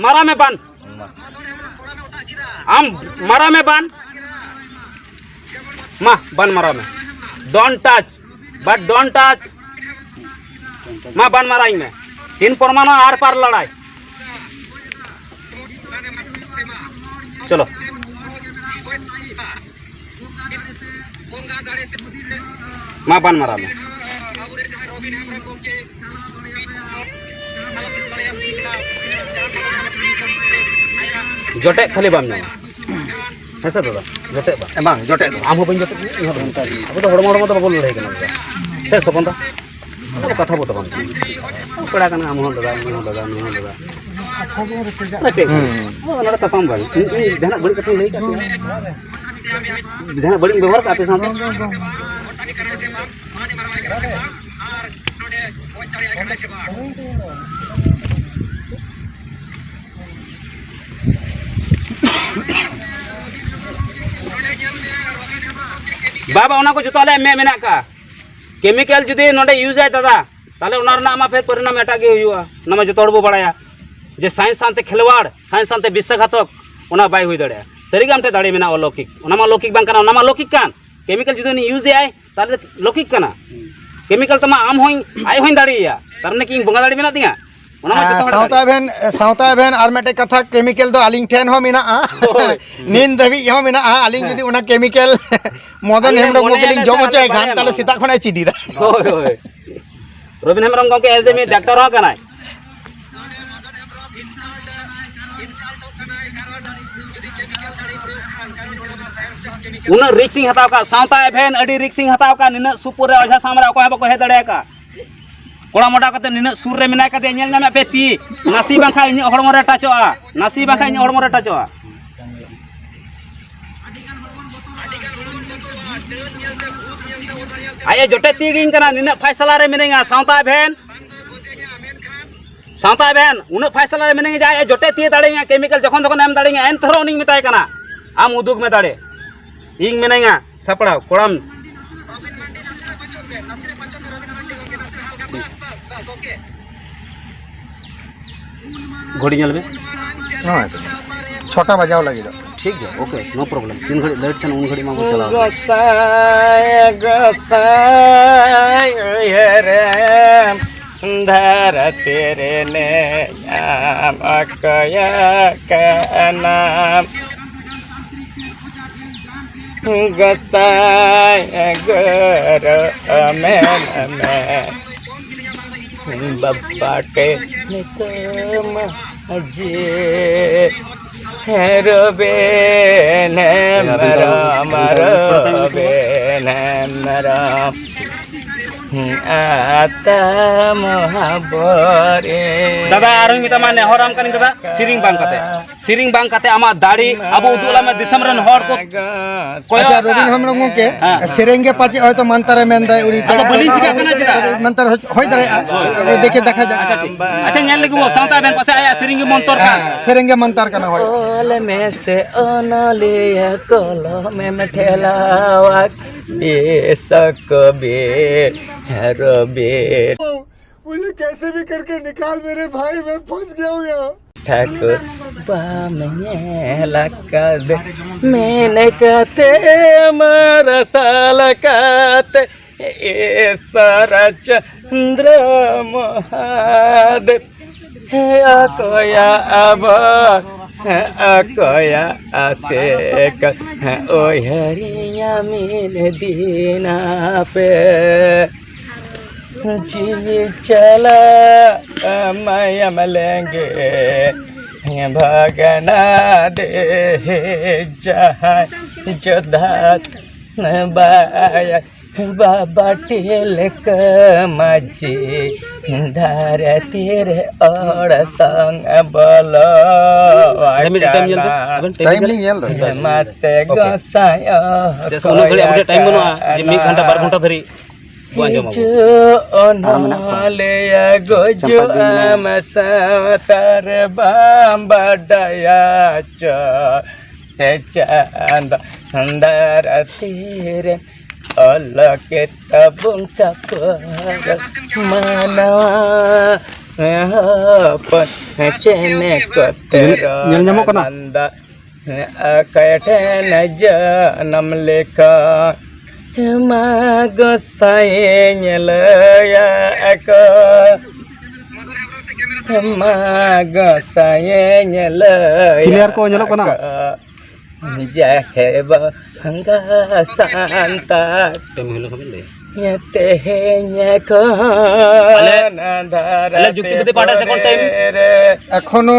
ᱢᱟᱨᱟᱣ ᱢᱮ ᱵᱟᱱ᱾ ᱟᱢ ᱢᱟᱨᱟᱣ ᱢᱮ ᱵᱟᱱ᱾ ᱢᱟ, ᱵᱟᱱ ᱢᱟᱨᱟᱣ ᱢᱮ᱾ Don't touch, but don't touch. ᱢᱟ, ᱵᱟᱱ ᱢᱟᱨᱟᱣ ᱤᱧ ᱢᱮ᱾ ᱛᱤᱱ ᱯᱚᱨᱢᱟᱱᱚ ᱟᱨ ᱯᱟᱨ ᱞᱟᱲᱟᱭ᱾ ᱪᱚᱞᱚ᱾ ᱢᱟ, ᱵᱟᱱ ᱢᱟᱨᱟᱣ ᱢᱮ᱾ ᱡᱚᱴᱮᱫ ᱠᱷᱟᱹᱞᱤ ᱵᱟᱢ ᱧᱟᱢᱟ᱾ ᱦᱮᱸ ᱥᱮ ᱫᱟᱫᱟ? ᱡᱚᱴᱮᱫ ᱵᱟᱝ᱾ ᱵᱟᱝ, ᱡᱚᱴᱮᱫ ᱫᱚ᱾ ᱟᱢ ᱦᱚᱸ ᱵᱟᱹᱧ ᱡᱚᱴᱮᱫ ᱢᱮᱭᱟ, ᱤᱧ ᱦᱚᱸ ᱵᱟᱹᱧ ᱡᱚᱴᱮᱫ ᱢᱮᱭᱟ᱾ ᱟᱵᱚ ᱫᱚ ᱦᱚᱲᱢᱚ, ᱦᱚᱲᱢᱚ ᱫᱚ ᱵᱟᱵᱚᱱ ᱞᱟᱹᱲᱦᱟᱹᱭ ᱠᱟᱱᱟ ᱫᱟᱫᱟ᱾ ᱥᱮ ᱥᱚᱯᱚᱱ ᱫᱟ? ᱠᱟᱛᱷᱟ ᱵᱚ ᱛᱟᱯᱟᱢ ᱠᱟᱱᱟ᱾ ᱯᱮᱲᱟ ᱠᱟᱱᱟ, ᱟᱢ ᱦᱚᱸ ᱫᱟᱫᱟ, ᱤᱧ ᱦᱚᱸ ᱫᱟᱫᱟ, ᱱᱩᱭ ᱦᱚᱸ ᱫᱟᱫᱟ᱾ ᱚᱱᱟ ᱪᱮᱫ? ᱦᱩᱸ᱾ ᱚᱱᱟ ᱫᱚ ᱛᱟᱯᱟᱢ ᱵᱟᱝ᱾ ᱤᱧ, ᱤᱧ ᱡᱟᱦᱟᱱᱟᱜ ᱵᱟᱹᱲᱤᱡ ᱠᱟᱛᱷᱟᱧ ᱞᱟᱹᱭ ᱠᱟᱜ ᱯᱮᱭᱟ? ᱡᱟᱦᱟᱱᱟᱜ ᱵᱟᱹᱲᱤᱡ ᱤᱧ ᱵᱮᱵᱚᱦᱟᱨ ᱠᱟᱜᱼᱟ ᱟᱯᱮ ᱥᱟᱶᱛᱮ? ᱵᱟᱵᱟ, ᱚᱱᱟ ᱠᱚ ᱡᱚᱛᱚ ᱟᱞᱮᱭᱟᱜ ᱢᱮᱫ ᱢᱮᱱᱟᱜ ᱠᱟᱜᱼᱟ᱾ ᱠᱮᱢᱤᱠᱮᱞ ᱡᱩᱫᱤ ᱱᱚᱰᱮ ᱤᱭᱩᱡᱽ ᱟᱭ ᱫᱟᱫᱟ, ᱛᱟᱦᱚᱞᱮ ᱚᱱᱟ ᱨᱮᱱᱟᱜ ᱢᱟ ᱯᱷᱮᱨ ᱯᱚᱨᱤᱱᱟᱢ ᱮᱴᱟᱜ ᱜᱮ ᱦᱩᱭᱩᱜᱼᱟ᱾ ᱚᱱᱟ ᱢᱟ ᱡᱚᱛᱚ ᱦᱚᱲ ᱵᱚ ᱵᱟᱲᱟᱭᱟ ᱡᱮ ᱥᱟᱭᱮᱱᱥ ᱥᱟᱶᱛᱮ ᱠᱷᱮᱞᱣᱟᱲ, ᱥᱟᱭᱮᱱᱥ ᱥᱟᱶᱛᱮ ᱵᱤᱥᱥᱟᱜᱷᱟᱛᱚᱠ, ᱚᱱᱟ ᱵᱟᱭ ᱦᱩᱭ ᱫᱟᱲᱮᱭᱟᱜᱼᱟ᱾ ᱥᱟᱹᱨᱤᱜᱮ ᱟᱢ ᱴᱷᱮᱱ ᱫᱟᱲᱮ ᱢᱮᱱᱟᱜᱼᱟ ᱚᱞᱚᱠᱤᱠ, ᱚᱱᱟ ᱢᱟ ᱞᱚᱠᱤᱠ ᱵᱟᱝ ᱠᱟᱱᱟ, ᱚᱱᱟ ᱢᱟ ᱞᱚᱠᱤᱠ ᱠᱟᱱ᱾ ᱠᱮᱢᱤᱠᱮᱞ ᱡᱩᱫᱤ ᱩᱱᱤ ᱤᱭᱩᱡᱽ ᱮᱫ ᱟᱭ, ᱛᱟᱦᱚᱞᱮ ᱞᱚᱠᱤᱠ ᱠᱟᱱᱟ᱾ ᱠᱮᱢᱤᱠᱮᱞ ᱛᱮᱢᱟ ᱟᱢ ᱦᱚᱸᱧ, ᱟᱡ ᱦᱚᱸᱧ ᱫᱟᱲᱮᱭᱟᱭᱟ, ᱛᱟᱨ ᱢᱟᱱᱮ ᱠᱤ ᱤᱧ ᱵᱚᱸᱜᱟ ᱫᱟᱲᱮ ᱢᱮᱱᱟᱜ ᱛᱤᱧᱟ? ᱚᱱᱟ ᱢᱟ ᱟᱨ ᱡᱚᱛᱚ ᱦᱚᱲ ᱥᱟᱶᱛᱟ ᱫᱟᱲᱮ᱾ ᱮᱵᱷᱮᱱ, ᱥᱟᱶᱛᱟ ᱮᱵᱷᱮᱱ ᱟᱨ ᱢᱤᱫᱴᱮᱡ ᱠᱟᱛᱷᱟ, ᱠᱮᱢᱤᱠᱮᱞ ᱫᱚ ᱟᱹᱞᱤᱧ ᱴᱷᱮᱱ ᱦᱚᱸ ᱢᱮᱱᱟᱜᱼᱟ᱾ ᱦᱳᱭ᱾ ᱱᱤᱛ ᱫᱷᱟᱹᱵᱤᱡ ᱦᱚᱸ ᱢᱮᱱᱟᱜᱼᱟ᱾ ᱟᱹᱞᱤᱧ ᱦᱮᱸ᱾ ᱡᱩᱫᱤ ᱚᱱᱟ ᱠᱮᱢᱤᱠᱮᱞ ᱢᱚᱫᱚᱱ ᱟᱹᱞᱤᱧ ᱦᱮᱢᱵᱨᱚᱢ ᱢᱚᱱᱮᱭᱟ ᱜᱚᱢᱠᱮ ᱞᱤᱧ ᱡᱚᱢ ᱟᱹᱞᱤᱧ ᱦᱚᱪᱚᱭ ᱵᱟᱞᱮ ᱠᱷᱟᱱ, ᱮᱢᱟᱢᱟ᱾ ᱛᱟᱦᱚᱞᱮ ᱥᱮᱛᱟᱜ ᱠᱷᱚᱱᱟᱜ ᱮ ᱪᱤᱰᱤᱨᱟ᱾ ᱦᱳᱭ, ᱦᱳᱭ᱾ ᱨᱚᱵᱤᱱ ᱦᱮᱢᱵᱨᱚᱢ ᱜᱚᱢᱠᱮ ᱮᱡᱮ ᱢᱤᱫ ᱟᱪᱪᱷᱟ, ᱰᱟᱠᱛᱟᱨ ᱦᱚᱸ ᱠᱟᱱᱟᱭ᱾ ᱩᱱᱟᱹᱜ ᱨᱤᱠᱥ ᱤᱧ ᱦᱟᱛᱟᱣ ᱠᱟᱜ, ᱥᱟᱶᱛᱟ ᱮᱵᱷᱮᱱ ᱟᱹᱰᱤ ᱨᱤᱠᱥ ᱤᱧ ᱦᱟᱛᱟᱣ ᱠᱟᱜ, ᱱᱤᱱᱟᱹᱜ ᱥᱩᱨ ᱨᱮ ᱚᱡᱷᱟ ᱥᱟᱢ ᱨᱮ ᱚᱠᱚᱭ ᱦᱚᱸ ᱵᱟᱠᱚ ᱦᱮᱡ ᱫᱟᱲᱮ ᱟᱠᱟᱫ᱾ ᱠᱚᱲᱟ ᱢᱚᱰᱟ ᱠᱟᱛᱮ ᱱᱤᱱᱟᱹᱜ ᱥᱩᱨ ᱨᱮ ᱢᱮᱱᱟᱭ ᱠᱟᱫᱮᱭᱟ, ᱧᱮᱞ ᱧᱟᱢᱮᱫ ᱯᱮ ᱛᱤ, ᱱᱟᱥᱮ ᱵᱟᱝᱠᱷᱟᱱ ᱤᱧᱟᱹᱜ ᱦᱚᱲᱢᱚ ᱨᱮ ᱴᱟᱪᱚᱜᱼᱟ, ᱱᱟᱥᱮ ᱵᱟᱝᱠᱷᱟᱱ ᱤᱧᱟᱹᱜ ᱦᱚᱲᱢᱚ ᱨᱮ ᱴᱟᱪᱚᱜᱼᱟ᱾ ᱟᱡ ᱮ ᱡᱚᱴᱮᱫ ᱛᱤᱭᱳᱜᱤᱧ ᱠᱟᱱᱟ, ᱱᱤᱱᱟᱹᱜ ᱯᱷᱟᱭᱥᱟᱞᱟ ᱨᱮ ᱢᱤᱱᱟᱹᱧᱟ, ᱥᱟᱶᱛᱟ ᱮᱵᱷᱮᱱ᱾ ᱥᱟᱶᱛᱟ ᱮᱵᱷᱮᱱ, ᱩᱱᱟᱹᱜ ᱯᱷᱟᱭᱥᱟᱞᱟ ᱨᱮ ᱢᱤᱱᱟᱹᱧᱟ ᱡᱮ ᱟᱡ ᱮ ᱡᱚᱴᱮᱫ ᱛᱤᱭᱳᱜ ᱫᱟᱲᱮᱭᱟᱹᱧᱟ, ᱠᱮᱢᱤᱠᱮᱞ ᱡᱚᱠᱷᱚᱱ ᱛᱚᱠᱷᱚᱱ ᱮᱢ ᱫᱟᱲᱮᱭᱟᱹᱧᱟ, ᱮᱱ ᱛᱮᱦᱚᱸ ᱩᱱᱤᱧ ᱢᱮᱛᱟᱭ ᱠᱟᱱᱟ, "ᱟᱢ ᱩᱫᱩᱜᱽ ᱢᱮ ᱫᱟᱲᱮ, ᱤᱧ ᱢᱤᱱᱟᱹᱧᱟ ᱥᱟᱯᱲᱟᱣ, ᱠᱚᱲᱟᱢ᱾" ᱜᱷᱚᱲᱤ ᱧᱮᱞ ᱢᱮ᱾ ᱱᱚᱜᱼᱚᱭ ᱛᱚ, ᱪᱷᱚᱴᱟ ᱵᱟᱡᱟᱣ ᱞᱟᱹᱜᱤᱫᱚᱜ᱾ ᱴᱷᱤᱠ ᱜᱮᱭᱟ, ᱳᱠᱮ, ᱱᱳ ᱯᱨᱚᱵᱞᱮᱢ᱾ ᱛᱤᱱ ᱜᱷᱟᱹᱲᱤᱡ ᱞᱮᱴ ᱛᱟᱦᱮᱱᱟ ᱩᱱ ᱜᱷᱟᱹᱲᱤᱡ ᱢᱟ ᱵᱚ ᱪᱟᱞᱟᱣ᱾ ᱜᱚᱸᱥᱟᱭ, ᱜᱚᱸᱥᱟᱭ ᱩᱭᱦᱟᱹᱨᱮᱢ ᱫᱷᱟᱹᱨᱛᱤ ᱨᱮ ᱱᱮᱭᱟᱢ ᱚᱠᱚᱭ ᱠᱟᱱᱟᱢ? ᱜᱚᱸᱥᱟᱭ ᱜᱩᱨᱩ ᱢᱮᱱ ᱢᱮ, ᱵᱟᱵᱟ ᱠᱮ ᱧᱩᱛᱩᱢ ᱡᱮ ᱨᱚᱵᱤᱱ ᱦᱮᱢᱵᱨᱚᱢ, ᱨᱚᱵᱤᱱ ᱦᱮᱢᱵᱨᱚᱢ᱾ ᱟᱛᱟ ᱢᱚᱦᱟᱵᱚᱨᱮ᱾ ᱫᱟᱫᱟ, ᱟᱨᱦᱚᱸᱧ ᱢᱮᱛᱟᱢᱟ, ᱱᱮᱦᱚᱨᱟᱢ ᱠᱟᱹᱱᱟᱹᱧ ᱫᱟᱫᱟ, ᱥᱮᱨᱮᱧ ᱵᱟᱝ ᱠᱟᱛᱮ, ᱥᱮᱨᱮᱧ ᱵᱟᱝ ᱠᱟᱛᱮ ᱟᱢᱟᱜ ᱫᱟᱲᱮ ᱟᱵᱚ ᱩᱫᱩᱜ ᱟᱞᱟᱝ ᱢᱮ, ᱫᱤᱥᱚᱢ ᱨᱮᱱ ᱦᱚᱲ ᱠᱚ ᱠᱚᱭᱚᱜ ᱟᱪᱪᱷᱟ, ᱟᱠᱟᱫ᱾ ᱨᱚᱵᱤᱱ ᱦᱮᱢᱵᱨᱚᱢ ᱜᱚᱢᱠᱮ, ᱦᱮᱸ᱾ ᱥᱮᱨᱮᱧ ᱜᱮ ᱯᱟᱪᱮᱫ ᱦᱚᱭᱛᱚ ᱢᱟᱱᱛᱟᱨᱮ ᱢᱮᱱᱫᱟᱭ, ᱩᱱᱤ ᱟᱫᱚ ᱵᱟᱹᱞᱤᱧ ᱪᱤᱠᱟᱹᱜ ᱠᱟᱱᱟ ᱪᱮᱫᱟᱜ? ᱢᱟᱱᱛᱟᱨ ᱦᱚᱭ, ᱦᱩᱭ ᱫᱟᱲᱮᱭᱟᱜᱼᱟ᱾ ᱦᱳᱭ᱾ ᱫᱮᱠᱷᱮ ᱫᱮᱠᱷᱟ ᱡᱟᱠ᱾ ᱟᱪᱪᱷᱟ, ᱴᱷᱤᱠ᱾ ᱟᱪᱪᱷᱟ, ᱧᱮᱞ ᱞᱮᱜᱮ ᱵᱚ, ᱥᱟᱶᱛᱟ ᱟᱵᱮᱱ ᱯᱟᱥᱮ ᱟᱭᱟᱜ ᱥᱮᱨᱮᱧ ᱜᱮ ᱢᱚᱱᱛᱚᱨ ᱠᱟᱱ᱾ ᱦᱮᱸ, ᱥᱮᱨᱮᱧ ᱜᱮ ᱢᱟᱱᱛᱟᱨ ᱠᱟᱱᱟ, ᱦᱳᱭ᱾ ᱚᱞ ᱢᱮᱥᱮ ᱚᱱᱚᱞᱤᱭᱟᱹ ᱠᱚᱞᱚᱢᱮᱢ ᱴᱷᱮᱞᱟᱣᱟ, ᱵᱮᱥ ᱠᱚᱵᱤ ᱨᱚᱵᱤ᱾ मुझे कैसे भी करके निकाल मेरे भाई, मैं फंस गया हूँ यहाँ। ᱴᱷᱟᱹᱠᱩᱨ ᱵᱟᱢ ᱧᱮᱞ ᱟᱠᱟᱫ, ᱢᱮᱱ ᱠᱟᱛᱮ ᱢᱟᱨᱥᱟᱞ ᱠᱟᱛᱮ ᱤᱥᱚᱨ ᱪᱚᱱᱫᱨᱚ ᱢᱚᱦᱟᱫᱮᱵ᱾ ᱚᱠᱚᱭᱟᱜ ᱟᱵᱚ, ᱚᱠᱚᱭᱟᱜ ᱟᱥᱮᱠ, ᱩᱭᱦᱟᱹᱨᱤᱧᱟ ᱢᱤᱫ ᱫᱤᱱ ᱟᱯᱮ᱾ ᱡᱤᱣᱤ ᱪᱟᱞᱟᱜ ᱢᱟᱭᱟᱢ ᱞᱮᱸᱜᱮ ᱵᱷᱟᱜᱟᱱᱟ ᱫᱮ ᱡᱟᱦᱟᱸᱭ ᱡᱚᱫᱷᱟ ᱵᱟᱭ ᱵᱟᱵᱟ ᱴᱤᱞᱠᱟᱹ ᱢᱟᱹᱡᱷᱤ ᱫᱷᱟᱨᱮ ᱛᱤᱨᱮ ᱚᱲᱥᱟᱝ ᱵᱚᱞᱚ ᱟᱪᱪᱷᱟ, ᱢᱤᱫᱴᱮᱡ time ᱧᱮᱞ ᱵᱮᱱ, ᱟᱠᱟᱱᱟ᱾ ᱟᱵᱮᱱ time time ᱧᱮᱞ ᱞᱤᱧ ᱧᱮᱞ ᱮᱫᱟ᱾ ᱢᱟᱥᱮ okay᱾ ᱜᱚᱸᱥᱟᱭ ᱪᱮᱫᱟᱜ ᱥᱮ ᱩᱱᱟᱹᱜ ᱜᱷᱟᱹᱲᱤᱡ ᱟᱵᱚ ᱴᱷᱮᱱ time ᱵᱟᱹᱱᱩᱜᱼᱟ ᱡᱮ ᱢᱤᱫ ᱜᱷᱚᱱᱴᱟ ᱵᱟᱨ ᱜᱷᱚᱱᱴᱟ ᱫᱷᱟᱹᱨᱤᱡ ᱵᱚᱱ ᱟᱸᱡᱚᱢᱟ᱾ ᱦᱤᱡᱩᱜ ᱟᱨ ᱢᱮᱱᱟᱜ ᱠᱚᱣᱟ᱾ ᱚᱱᱚᱞᱤᱭᱟᱹ ᱜᱩᱡᱩᱜ ᱪᱟᱢᱯᱟ ᱫᱤ ᱢᱮᱱᱟᱜ ᱟᱢ ᱥᱟᱶᱛᱟ ᱨᱮ ᱵᱟᱢ ᱵᱟᱰᱟᱭᱟ ᱪᱚ᱾ ᱥᱮ ᱪᱟᱸᱫᱚ ᱫᱷᱟᱨᱛᱤ ᱨᱮ ᱚᱞᱚᱜ ᱛᱟᱵᱚᱱ ᱛᱟᱯᱟᱨ ᱢᱟᱱᱣᱟ ᱦᱚᱯᱚᱱ ᱪᱮᱱᱮ ᱠᱚᱛᱮ ᱧᱮᱞ, ᱧᱮᱞ ᱧᱟᱢᱚᱜ ᱠᱟᱱᱟ? ᱨᱚᱲ ᱞᱟᱸᱫᱟ ᱚᱠᱚᱭ ᱴᱷᱮᱱ ᱡᱟᱱᱟᱢ ᱞᱮᱠᱟ ᱢᱟ ᱜᱚᱸᱥᱟᱭ ᱞᱟᱹᱭᱟ ᱠᱚ᱾ ᱢᱟ ᱜᱚᱸᱥᱟᱭᱮ ᱧᱮᱞᱚᱭᱟ᱾ Clear ᱠᱚ ᱧᱮᱞᱚᱜ ᱠᱟᱱᱟ? ᱡᱟᱦᱮ ᱵᱚᱸᱜᱟ ᱥᱟᱱᱛᱟᱲ᱾ ᱴᱟᱭᱤᱢ ᱦᱩᱭ ᱞᱮᱱᱠᱷᱟᱱ ᱵᱮᱱ ᱞᱟᱹᱭᱟ᱾ ᱛᱮᱦᱮᱧ ᱠᱷᱚᱱ ᱟᱞᱮ, ᱟᱞᱮ ᱡᱩᱠᱛᱤ ᱵᱤᱫᱽᱫᱟᱹ ᱯᱟᱦᱴᱟ ᱥᱮᱫ ᱠᱷᱚᱱ ᱴᱟᱭᱤᱢ᱾ ᱮᱠᱷᱚᱱᱳ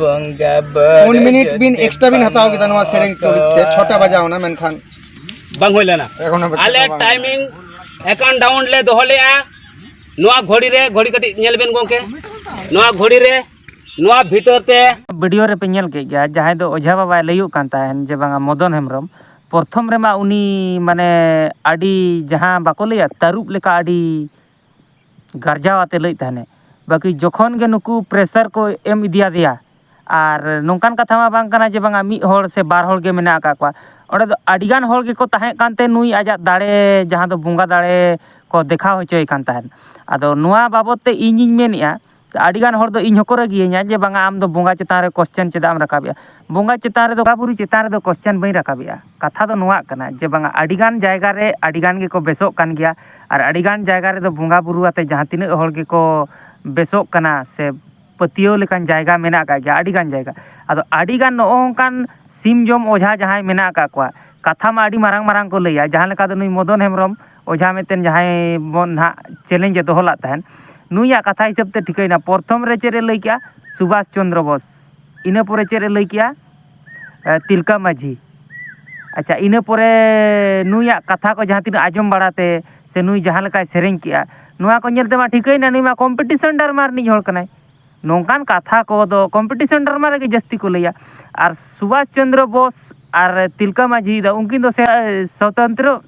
ᱵᱚᱸᱜᱟ ᱯᱩᱱ ᱢᱤᱱᱤᱴ ᱵᱤᱱ extra ᱵᱤᱱ ᱦᱟᱛᱟᱣ ᱠᱮᱫᱟ ᱱᱚᱣᱟ ᱥᱮᱨᱮᱧ ᱛᱩᱞᱩᱡ ᱛᱮ, ᱪᱷᱚᱴᱟ ᱵᱟᱡᱟᱣ ᱮᱱᱟ, ᱢᱮᱱᱠᱷᱟᱱ ᱵᱟᱝ ᱦᱩᱭ ᱞᱮᱱᱟ᱾ ᱮᱠᱷᱚᱱᱳ ᱵᱟᱝ ᱟᱞᱮ ᱦᱩᱭ ᱞᱮᱱᱟ᱾ Timing ᱮᱠᱟᱣᱩᱱᱴ ᱰᱟᱣᱩᱱ ᱞᱮ ᱫᱚᱦᱚ ᱞᱮᱫᱼᱟ᱾ ᱱᱚᱣᱟ ᱜᱷᱚᱲᱤ ᱨᱮ, ᱜᱷᱚᱲᱤ ᱠᱟᱹᱴᱤᱡ ᱧᱮᱞ ᱵᱮᱱ ᱜᱚᱢᱠᱮ, ᱱᱚᱣᱟ ᱜᱷᱚᱲᱤ ᱨᱮ, ᱱᱚᱣᱟ ᱵᱷᱤᱛᱟᱹᱨ ᱛᱮ᱾ ᱵᱷᱤᱰᱤᱭᱳ ᱨᱮᱯᱮ ᱧᱮᱞ ᱠᱮᱫ ᱜᱮᱭᱟ, ᱡᱟᱦᱟᱸᱭ ᱫᱚ ᱚᱡᱷᱟ ᱵᱟᱵᱟᱭ ᱞᱟᱹᱭᱚᱜ ᱠᱟᱱ ᱛᱟᱦᱮᱱ ᱡᱮ ᱵᱟᱝᱟ ᱢᱚᱫᱚᱱ ᱦᱮᱢᱵᱨᱚᱢ, ᱯᱨᱚᱛᱷᱚᱢ ᱨᱮᱢᱟ ᱩᱱᱤ ᱢᱟᱱᱮ ᱟᱹᱰᱤ ᱡᱟᱦᱟᱸ ᱵᱟᱠᱚ ᱞᱟᱹᱭᱟ ᱛᱟᱹᱨᱩᱵ ᱞᱮᱠᱟ ᱟᱹᱰᱤ ᱜᱟᱨᱡᱟᱣ ᱟᱛᱮ ᱞᱟᱹᱭᱮᱫ ᱛᱟᱦᱮᱱᱮ, ᱵᱟᱹᱠᱤ ᱡᱚᱠᱷᱚᱱ ᱜᱮ ᱱᱩᱠᱩ ᱯᱨᱮᱥᱟᱨ ᱠᱚ ᱮᱢ ᱤᱫᱤᱭᱟᱫᱮᱭᱟ, ᱟᱨ ᱱᱚᱝᱠᱟᱱ ᱠᱟᱛᱷᱟ ᱢᱟ ᱵᱟᱝ ᱠᱟᱱᱟ ᱡᱮ ᱵᱟᱝᱟ ᱢᱤᱫ ᱦᱚᱲ ᱥᱮ ᱵᱟᱨ ᱦᱚᱲ ᱜᱮ ᱢᱮᱱᱟᱜ ᱟᱠᱟᱫ ᱠᱚᱣᱟ, ᱚᱸᱰᱮ ᱫᱚ ᱟᱹᱰᱤᱜᱟᱱ ᱦᱚᱲ ᱜᱮᱠᱚ ᱛᱟᱦᱮᱸ ᱠᱟᱱᱛᱮ ᱱᱩᱭ ᱟᱡᱟᱜ ᱫᱟᱲᱮ, ᱡᱟᱦᱟᱸ ᱫᱚ ᱵᱚᱸᱜᱟ ᱫᱟᱲᱮ ᱠᱚ ᱫᱮᱠᱷᱟᱣ ᱦᱚᱪᱚᱭᱮ ᱠᱟᱱ ᱛᱟᱦᱮᱸᱫ᱾ ᱟᱫᱚ ᱱᱚᱣᱟ ᱵᱟᱵᱚᱫ ᱛᱮ ᱤᱧᱤᱧ ᱢᱮᱱᱮᱫᱼᱟ, ᱟᱹᱰᱤᱜᱟᱱ ᱦᱚᱲ ᱫᱚ ᱤᱧ ᱦᱚᱸᱠᱚ ᱨᱟᱹᱜᱤᱭᱟᱹᱧᱟ ᱡᱮ ᱵᱟᱝᱟ ᱟᱢ ᱫᱚ ᱵᱚᱸᱜᱟ ᱪᱮᱛᱟᱱ ᱨᱮ ᱠᱚᱥᱪᱮᱱ ᱪᱮᱫᱟᱜ ᱮᱢ ᱨᱟᱠᱟᱵᱮᱜᱼᱟ? ᱵᱚᱸᱜᱟ ᱪᱮᱛᱟᱱ ᱨᱮᱫᱚ, ᱵᱚᱸᱜᱟ ᱵᱩᱨᱩ ᱪᱮᱛᱟᱱ ᱨᱮᱫᱚ ᱠᱚᱥᱪᱮᱱ ᱵᱟᱹᱧ ᱨᱟᱠᱟᱵᱮᱜᱼᱟ᱾ ᱠᱟᱛᱷᱟ ᱫᱚ ᱱᱚᱣᱟ ᱠᱟᱱᱟ ᱡᱮ ᱵᱟᱝᱟ ᱟᱹᱰᱤᱜᱟᱱ ᱡᱟᱭᱜᱟ ᱨᱮ ᱟᱹᱰᱤᱜᱟᱱ ᱜᱮᱠᱚ ᱵᱮᱥᱚᱜ ᱠᱟᱱ ᱜᱮᱭᱟ, ᱟᱨ ᱟᱹᱰᱤᱜᱟᱱ ᱡᱟᱭᱜᱟ ᱨᱮᱫᱚ ᱵᱚᱸᱜᱟ ᱵᱩᱨᱩ ᱟᱛᱮ ᱡᱟᱦᱟᱸ ᱛᱤᱱᱟᱹᱜ ᱦᱚᱲ ᱜᱮᱠᱚ ᱵᱮᱥᱚᱜ ᱠᱟᱱᱟ ᱥᱮ ᱯᱟᱹᱛᱭᱟᱹᱣ ᱞᱮᱠᱟᱱ ᱡᱟᱭᱜᱟ ᱢᱮᱱᱟᱜ ᱟᱠᱟᱫ ᱜᱮᱭᱟ ᱟᱹᱰᱤᱜᱟᱱ ᱡᱟᱭᱜᱟ᱾ ᱟᱫᱚ ᱟᱹᱰᱤᱜᱟᱱ ᱱᱚᱜᱼᱚ ᱱᱚᱝᱠᱟᱱ ᱥᱤᱢ ᱡᱚᱢ ᱚᱡᱷᱟ ᱡᱟᱦᱟᱸᱭ ᱢᱮᱱᱟᱜ ᱟᱠᱟᱫ ᱠᱚᱣᱟ, ᱠᱟᱛᱷᱟ ᱢᱟ ᱟᱹᱰᱤ ᱢᱟᱨᱟᱝ ᱢᱟᱨᱟᱝ ᱠᱚ ᱞᱟᱹᱭᱟ, ᱡᱟᱦᱟᱸ ᱞᱮᱠᱟ ᱫᱚ ᱱᱩᱭ ᱢᱚᱫᱚᱱ ᱦᱮᱢᱵᱨᱚᱢ ᱚᱡᱷᱟ ᱢᱤᱫᱴᱮᱱ ᱡᱟᱦᱟᱸᱭ ᱵᱚᱱ ᱱᱟᱦᱟᱜ ᱪᱮᱞᱮᱧᱡᱽ ᱮ ᱫᱚᱦᱚ ᱞᱮᱫ ᱛᱟᱦᱮᱸᱫ, ᱱᱩᱭᱟᱜ ᱠᱟᱛᱷᱟ ᱦᱤᱥᱟᱹᱵ ᱛᱮ ᱴᱷᱤᱠᱟᱹᱭᱮᱱᱟ, ᱯᱨᱚᱛᱷᱚᱢ ᱨᱮ ᱪᱮᱫ ᱮ ᱞᱟᱹᱭ ᱠᱮᱜᱼᱟ? ᱥᱩᱵᱷᱟᱥ ᱪᱚᱱᱫᱨᱚ ᱵᱳᱥ᱾ ᱤᱱᱟᱹ ᱯᱚᱨᱮ ᱪᱮᱫ ᱮ ᱞᱟᱹᱭ ᱠᱮᱜᱼᱟ? ᱮ, ᱛᱤᱞᱠᱟᱹ ᱢᱟᱹᱡᱷᱤ᱾ ᱟᱪᱪᱷᱟ, ᱤᱱᱟᱹ ᱯᱚᱨᱮ ᱱᱩᱭᱟᱜ ᱠᱟᱛᱷᱟ ᱠᱚ ᱡᱟᱦᱟᱸ ᱛᱤᱱᱟᱹᱜ ᱟᱸᱡᱚᱢ ᱵᱟᱲᱟᱛᱮ ᱥᱮ ᱱᱩᱭ ᱡᱟᱦᱟᱸ ᱞᱮᱠᱟᱭ ᱥᱮᱨᱮᱧ ᱠᱮᱜᱼᱟ, ᱱᱚᱣᱟ ᱠᱚ ᱧᱮᱞ ᱛᱮᱢᱟ ᱴᱷᱤᱠᱟᱹᱭᱮᱱᱟ ᱱᱩᱭ ᱢᱟ ᱠᱚᱢᱯᱤᱴᱤᱥᱚᱱ ᱰᱨᱟᱢᱟ ᱨᱤᱱᱤᱡ ᱦᱚᱲ ᱠᱟᱱᱟᱭ᱾ ᱱᱚᱝᱠᱟᱱ ᱠᱟᱛᱷᱟ ᱠᱚᱫᱚ ᱠᱚᱢᱯᱤᱴᱤᱥᱚᱱ ᱰᱨᱟᱢᱟ ᱨᱮᱜᱮ ᱡᱟᱹᱥᱛᱤ ᱠᱚ ᱞᱟᱹᱭᱟ᱾ ᱟᱨ ᱥᱩᱵᱷᱟᱥ ᱪᱚᱱᱫᱨᱚ ᱵᱳᱥ ᱟᱨ ᱛᱤᱞᱠᱟᱹ ᱢᱟᱹᱡᱷᱤ ᱫᱚ ᱩᱱᱠᱤᱱ ᱫᱚ ᱥᱮ-, ᱥᱚᱛᱚᱱᱛᱨᱚ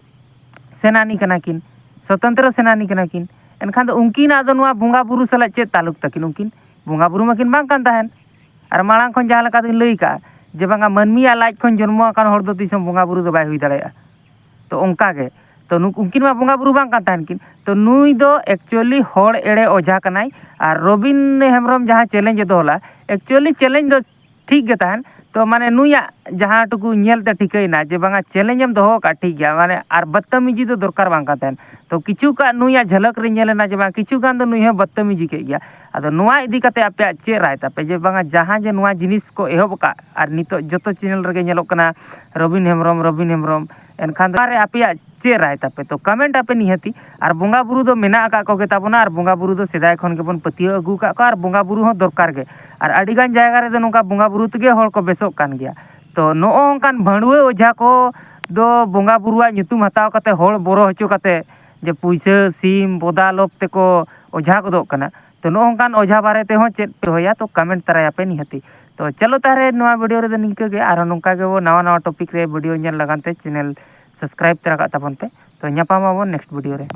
ᱥᱮᱱᱟᱱᱤ ᱠᱟᱱᱟ ᱠᱤᱱ, ᱥᱚᱛᱚᱱᱛᱨᱚ ᱥᱮᱱᱟᱱᱤ ᱠᱟᱱᱟ ᱠᱤᱱ᱾ ᱮᱱᱠᱷᱟᱱ ᱫᱚ ᱩᱱᱠᱤᱱᱟᱜ ᱫᱚ ᱱᱚᱣᱟ ᱵᱚᱸᱜᱟ ᱵᱩᱨᱩ ᱥᱟᱞᱟᱜ ᱪᱮᱫ ᱛᱟᱞᱩᱠ ᱛᱟᱹᱠᱤᱱ? ᱩᱱᱠᱤᱱ ᱵᱚᱸᱜᱟ ᱵᱩᱨᱩ ᱢᱟᱠᱤᱱ ᱵᱟᱝ ᱠᱟᱱ ᱛᱟᱦᱮᱸᱫ᱾ ᱟᱨ ᱢᱟᱲᱟᱝ ᱠᱷᱚᱱ ᱡᱟᱦᱟᱸ ᱞᱮᱠᱟ ᱫᱚᱧ ᱞᱟᱹᱭ ᱠᱟᱜᱼᱟ ᱡᱮ ᱵᱟᱝᱟ ᱢᱟᱹᱱᱢᱤᱭᱟᱜ ᱞᱟᱡ ᱠᱷᱚᱱ ᱡᱚᱱᱢᱚ ᱟᱠᱟᱱ ᱦᱚᱲ ᱫᱚ ᱛᱤᱥ ᱦᱚᱸ ᱵᱚᱸᱜᱟ ᱵᱩᱨᱩ ᱫᱚ ᱵᱟᱭ ᱦᱩᱭ ᱫᱟᱲᱮᱭᱟᱜᱼᱟ᱾ ᱛᱚ ᱚᱱᱠᱟ ᱜᱮ, ᱛᱚ ᱱᱩᱠ-, ᱩᱱᱠᱤᱱ ᱢᱟ ᱵᱚᱸᱜᱟ ᱵᱩᱨᱩ ᱵᱟᱝ ᱠᱟᱱ ᱛᱟᱦᱮᱱ ᱠᱤᱱ᱾ ᱛᱚ ᱱᱩᱭ ᱫᱚ actually ᱦᱚᱲ ᱮᱲᱮ ᱚᱡᱷᱟ ᱠᱟᱱᱟᱭ᱾ ᱟᱨ ᱨᱚᱵᱤᱱ ᱦᱮᱢᱵᱨᱚᱢ ᱡᱟᱦᱟᱸ ᱪᱮᱞᱮᱧᱡᱽ ᱮ ᱫᱚᱦᱚ ᱞᱮᱫᱼᱟ, actually ᱪᱮᱞᱮᱧᱡᱽ ᱫᱚ ᱴᱷᱤᱠ ᱜᱮ ᱛᱟᱦᱮᱱ᱾ ᱛᱚ ᱢᱟᱱᱮ ᱱᱩᱭᱟᱜ ᱡᱟᱦᱟᱸ ᱴᱩᱠᱩ ᱧᱮᱞ ᱛᱮ ᱴᱷᱤᱠᱟᱹᱭᱮᱱᱟ ᱡᱮ ᱵᱟᱝᱟ ᱪᱮᱞᱮᱧᱡᱽ ᱮᱢ ᱫᱚᱦᱚ ᱟᱠᱟᱫ ᱴᱷᱤᱠ ᱜᱮᱭᱟ, ᱢᱟᱱᱮ ᱟᱨ ᱵᱚᱫᱛᱟᱢᱤᱡᱤ ᱫᱚ ᱫᱚᱨᱠᱟᱨ ᱵᱟᱝ ᱠᱟᱱ ᱛᱟᱦᱮᱱ᱾ ᱛᱚ ᱠᱤᱪᱷᱩ ᱜᱟᱱ ᱱᱩᱭᱟᱜ ᱡᱷᱟᱞᱟᱠ ᱨᱮ ᱧᱮᱞ ᱮᱱᱟ ᱡᱮ ᱵᱟᱝ ᱠᱤᱪᱷᱩ ᱜᱟᱱ ᱫᱚ ᱱᱩᱭ ᱦᱚᱸ ᱵᱚᱫᱛᱟᱢᱤᱡᱤ ᱠᱮᱫ ᱜᱮᱭᱟ᱾ ᱟᱫᱚ ᱱᱚᱣᱟ ᱤᱫᱤ ᱠᱟᱛᱮ ᱟᱯᱮᱭᱟᱜ ᱪᱮᱫ ᱨᱟᱭ ᱛᱟᱯᱮ ᱡᱮ ᱵᱟᱝᱟ ᱡᱟᱦᱟᱸ ᱡᱮ ᱱᱚᱣᱟ ᱡᱤᱱᱤᱥ ᱠᱚ ᱮᱦᱚᱵ ᱟᱠᱟᱫ ᱟᱨ ᱱᱤᱛᱚᱜ ᱡᱚᱛᱚ ᱪᱮᱱᱮᱞ ᱨᱮᱜᱮ ᱧᱮᱞᱚᱜ ᱠᱟᱱᱟ ᱨᱚᱵᱤᱱ ᱦᱮᱢᱵᱨᱚᱢ, ᱨᱚᱵᱤᱱ ᱦᱮᱢᱵᱨᱚᱢ, ᱮᱱᱠᱷᱟᱱ ᱫᱚ ᱱᱚᱣᱟ ᱨᱮ ᱟᱯᱮᱭᱟᱜ ᱪᱮᱫ ᱨᱟᱭ ᱛᱟᱯᱮ? ᱛᱚ ᱠᱚᱢᱮᱱᱴ ᱟᱯᱮ ᱱᱤᱦᱟᱹᱛᱤ᱾ ᱟᱨ ᱵᱚᱸᱜᱟ ᱵᱩᱨᱩ ᱫᱚ ᱢᱮᱱᱟᱜ ᱟᱠᱟᱫ ᱠᱚᱜᱮ ᱛᱟᱵᱚᱱᱟ, ᱟᱨ ᱵᱚᱸᱜᱟ ᱵᱩᱨᱩ ᱫᱚ ᱥᱮᱫᱟᱭ ᱠᱷᱚᱱ ᱜᱮᱵᱚᱱ ᱯᱟᱹᱛᱭᱟᱹᱣ ᱟᱹᱜᱩ ᱟᱠᱟᱫ ᱠᱚᱣᱟ, ᱟᱨ ᱵᱚᱸᱜᱟ ᱵᱩᱨᱩ ᱦᱚᱸ ᱫᱚᱨᱠᱟᱨ ᱜᱮ᱾ ᱟᱨ ᱟᱹᱰᱤᱜᱟᱱ ᱡᱟᱭᱜᱟ ᱨᱮᱫᱚ ᱱᱚᱝᱠᱟ ᱵᱚᱸᱜᱟ ᱵᱩᱨᱩ ᱛᱮᱜᱮ ᱦᱚᱲ ᱠᱚ ᱵᱮᱥᱚᱜ ᱠᱟᱱ ᱜᱮᱭᱟ᱾ ᱛᱚ ᱱᱚᱜᱼᱚ ᱱᱚᱝᱠᱟᱱ ᱵᱷᱟᱹᱲᱩᱣᱟᱹ ᱚᱡᱷᱟ ᱠᱚ ᱫᱚ ᱵᱚᱸᱜᱟ ᱵᱩᱨᱩᱣᱟᱜ ᱧᱩᱛᱩᱢ ᱦᱟᱛᱟᱣ ᱠᱟᱛᱮ ᱦᱚᱲ ᱵᱚᱨᱚ ᱦᱚᱪᱚ ᱠᱟᱛᱮ ᱡᱮ ᱯᱩᱭᱥᱟᱹ, ᱥᱤᱢ, ᱵᱚᱫᱟ ᱞᱳᱵᱷ ᱛᱮᱠᱚ ᱚᱡᱷᱟ ᱜᱚᱫᱚᱜ ᱠᱟᱱᱟ᱾ ᱛᱚ, ᱱᱚᱜᱼᱚ ᱱᱚᱝᱠᱟᱱ ᱚᱡᱷᱟ ᱵᱟᱨᱮ ᱛᱮᱦᱚᱸ ᱪᱮᱫ ᱯᱮ ᱫᱚᱦᱚᱭᱟ, ᱛᱚ comment ᱛᱟᱨᱟᱭᱟᱯᱮ ᱱᱤᱦᱟᱹᱛᱤ᱾ ᱛᱚ ᱪᱚᱞᱚ ᱛᱟᱦᱞᱮ, ᱱᱚᱣᱟ ᱵᱷᱤᱰᱤᱭᱳ ᱨᱮᱫᱚ ᱱᱤᱝᱠᱟᱹ ᱜᱮ, ᱟᱨᱦᱚᱸ ᱱᱚᱝᱠᱟ ᱜᱮᱵᱚ ᱱᱟᱣᱟ ᱱᱟᱣᱟ ᱴᱚᱯᱤᱠ ᱨᱮ ᱵᱷᱤᱰᱤᱭᱳ ᱧᱮᱞ ᱞᱟᱜᱟᱱ ᱛᱮ ᱪᱮᱱᱮᱞ ᱥᱟᱵᱥᱠᱨᱟᱭᱤᱵ ᱛᱚᱨᱟ ᱠᱟᱜ ᱛᱟᱵᱚᱱ ᱯᱮ᱾ ᱛᱚ ᱧᱟᱯᱟᱢ ᱟᱵᱚᱱ ᱱᱮᱠᱥᱴ ᱵᱷᱤᱰᱤᱭᱳ ᱨᱮ᱾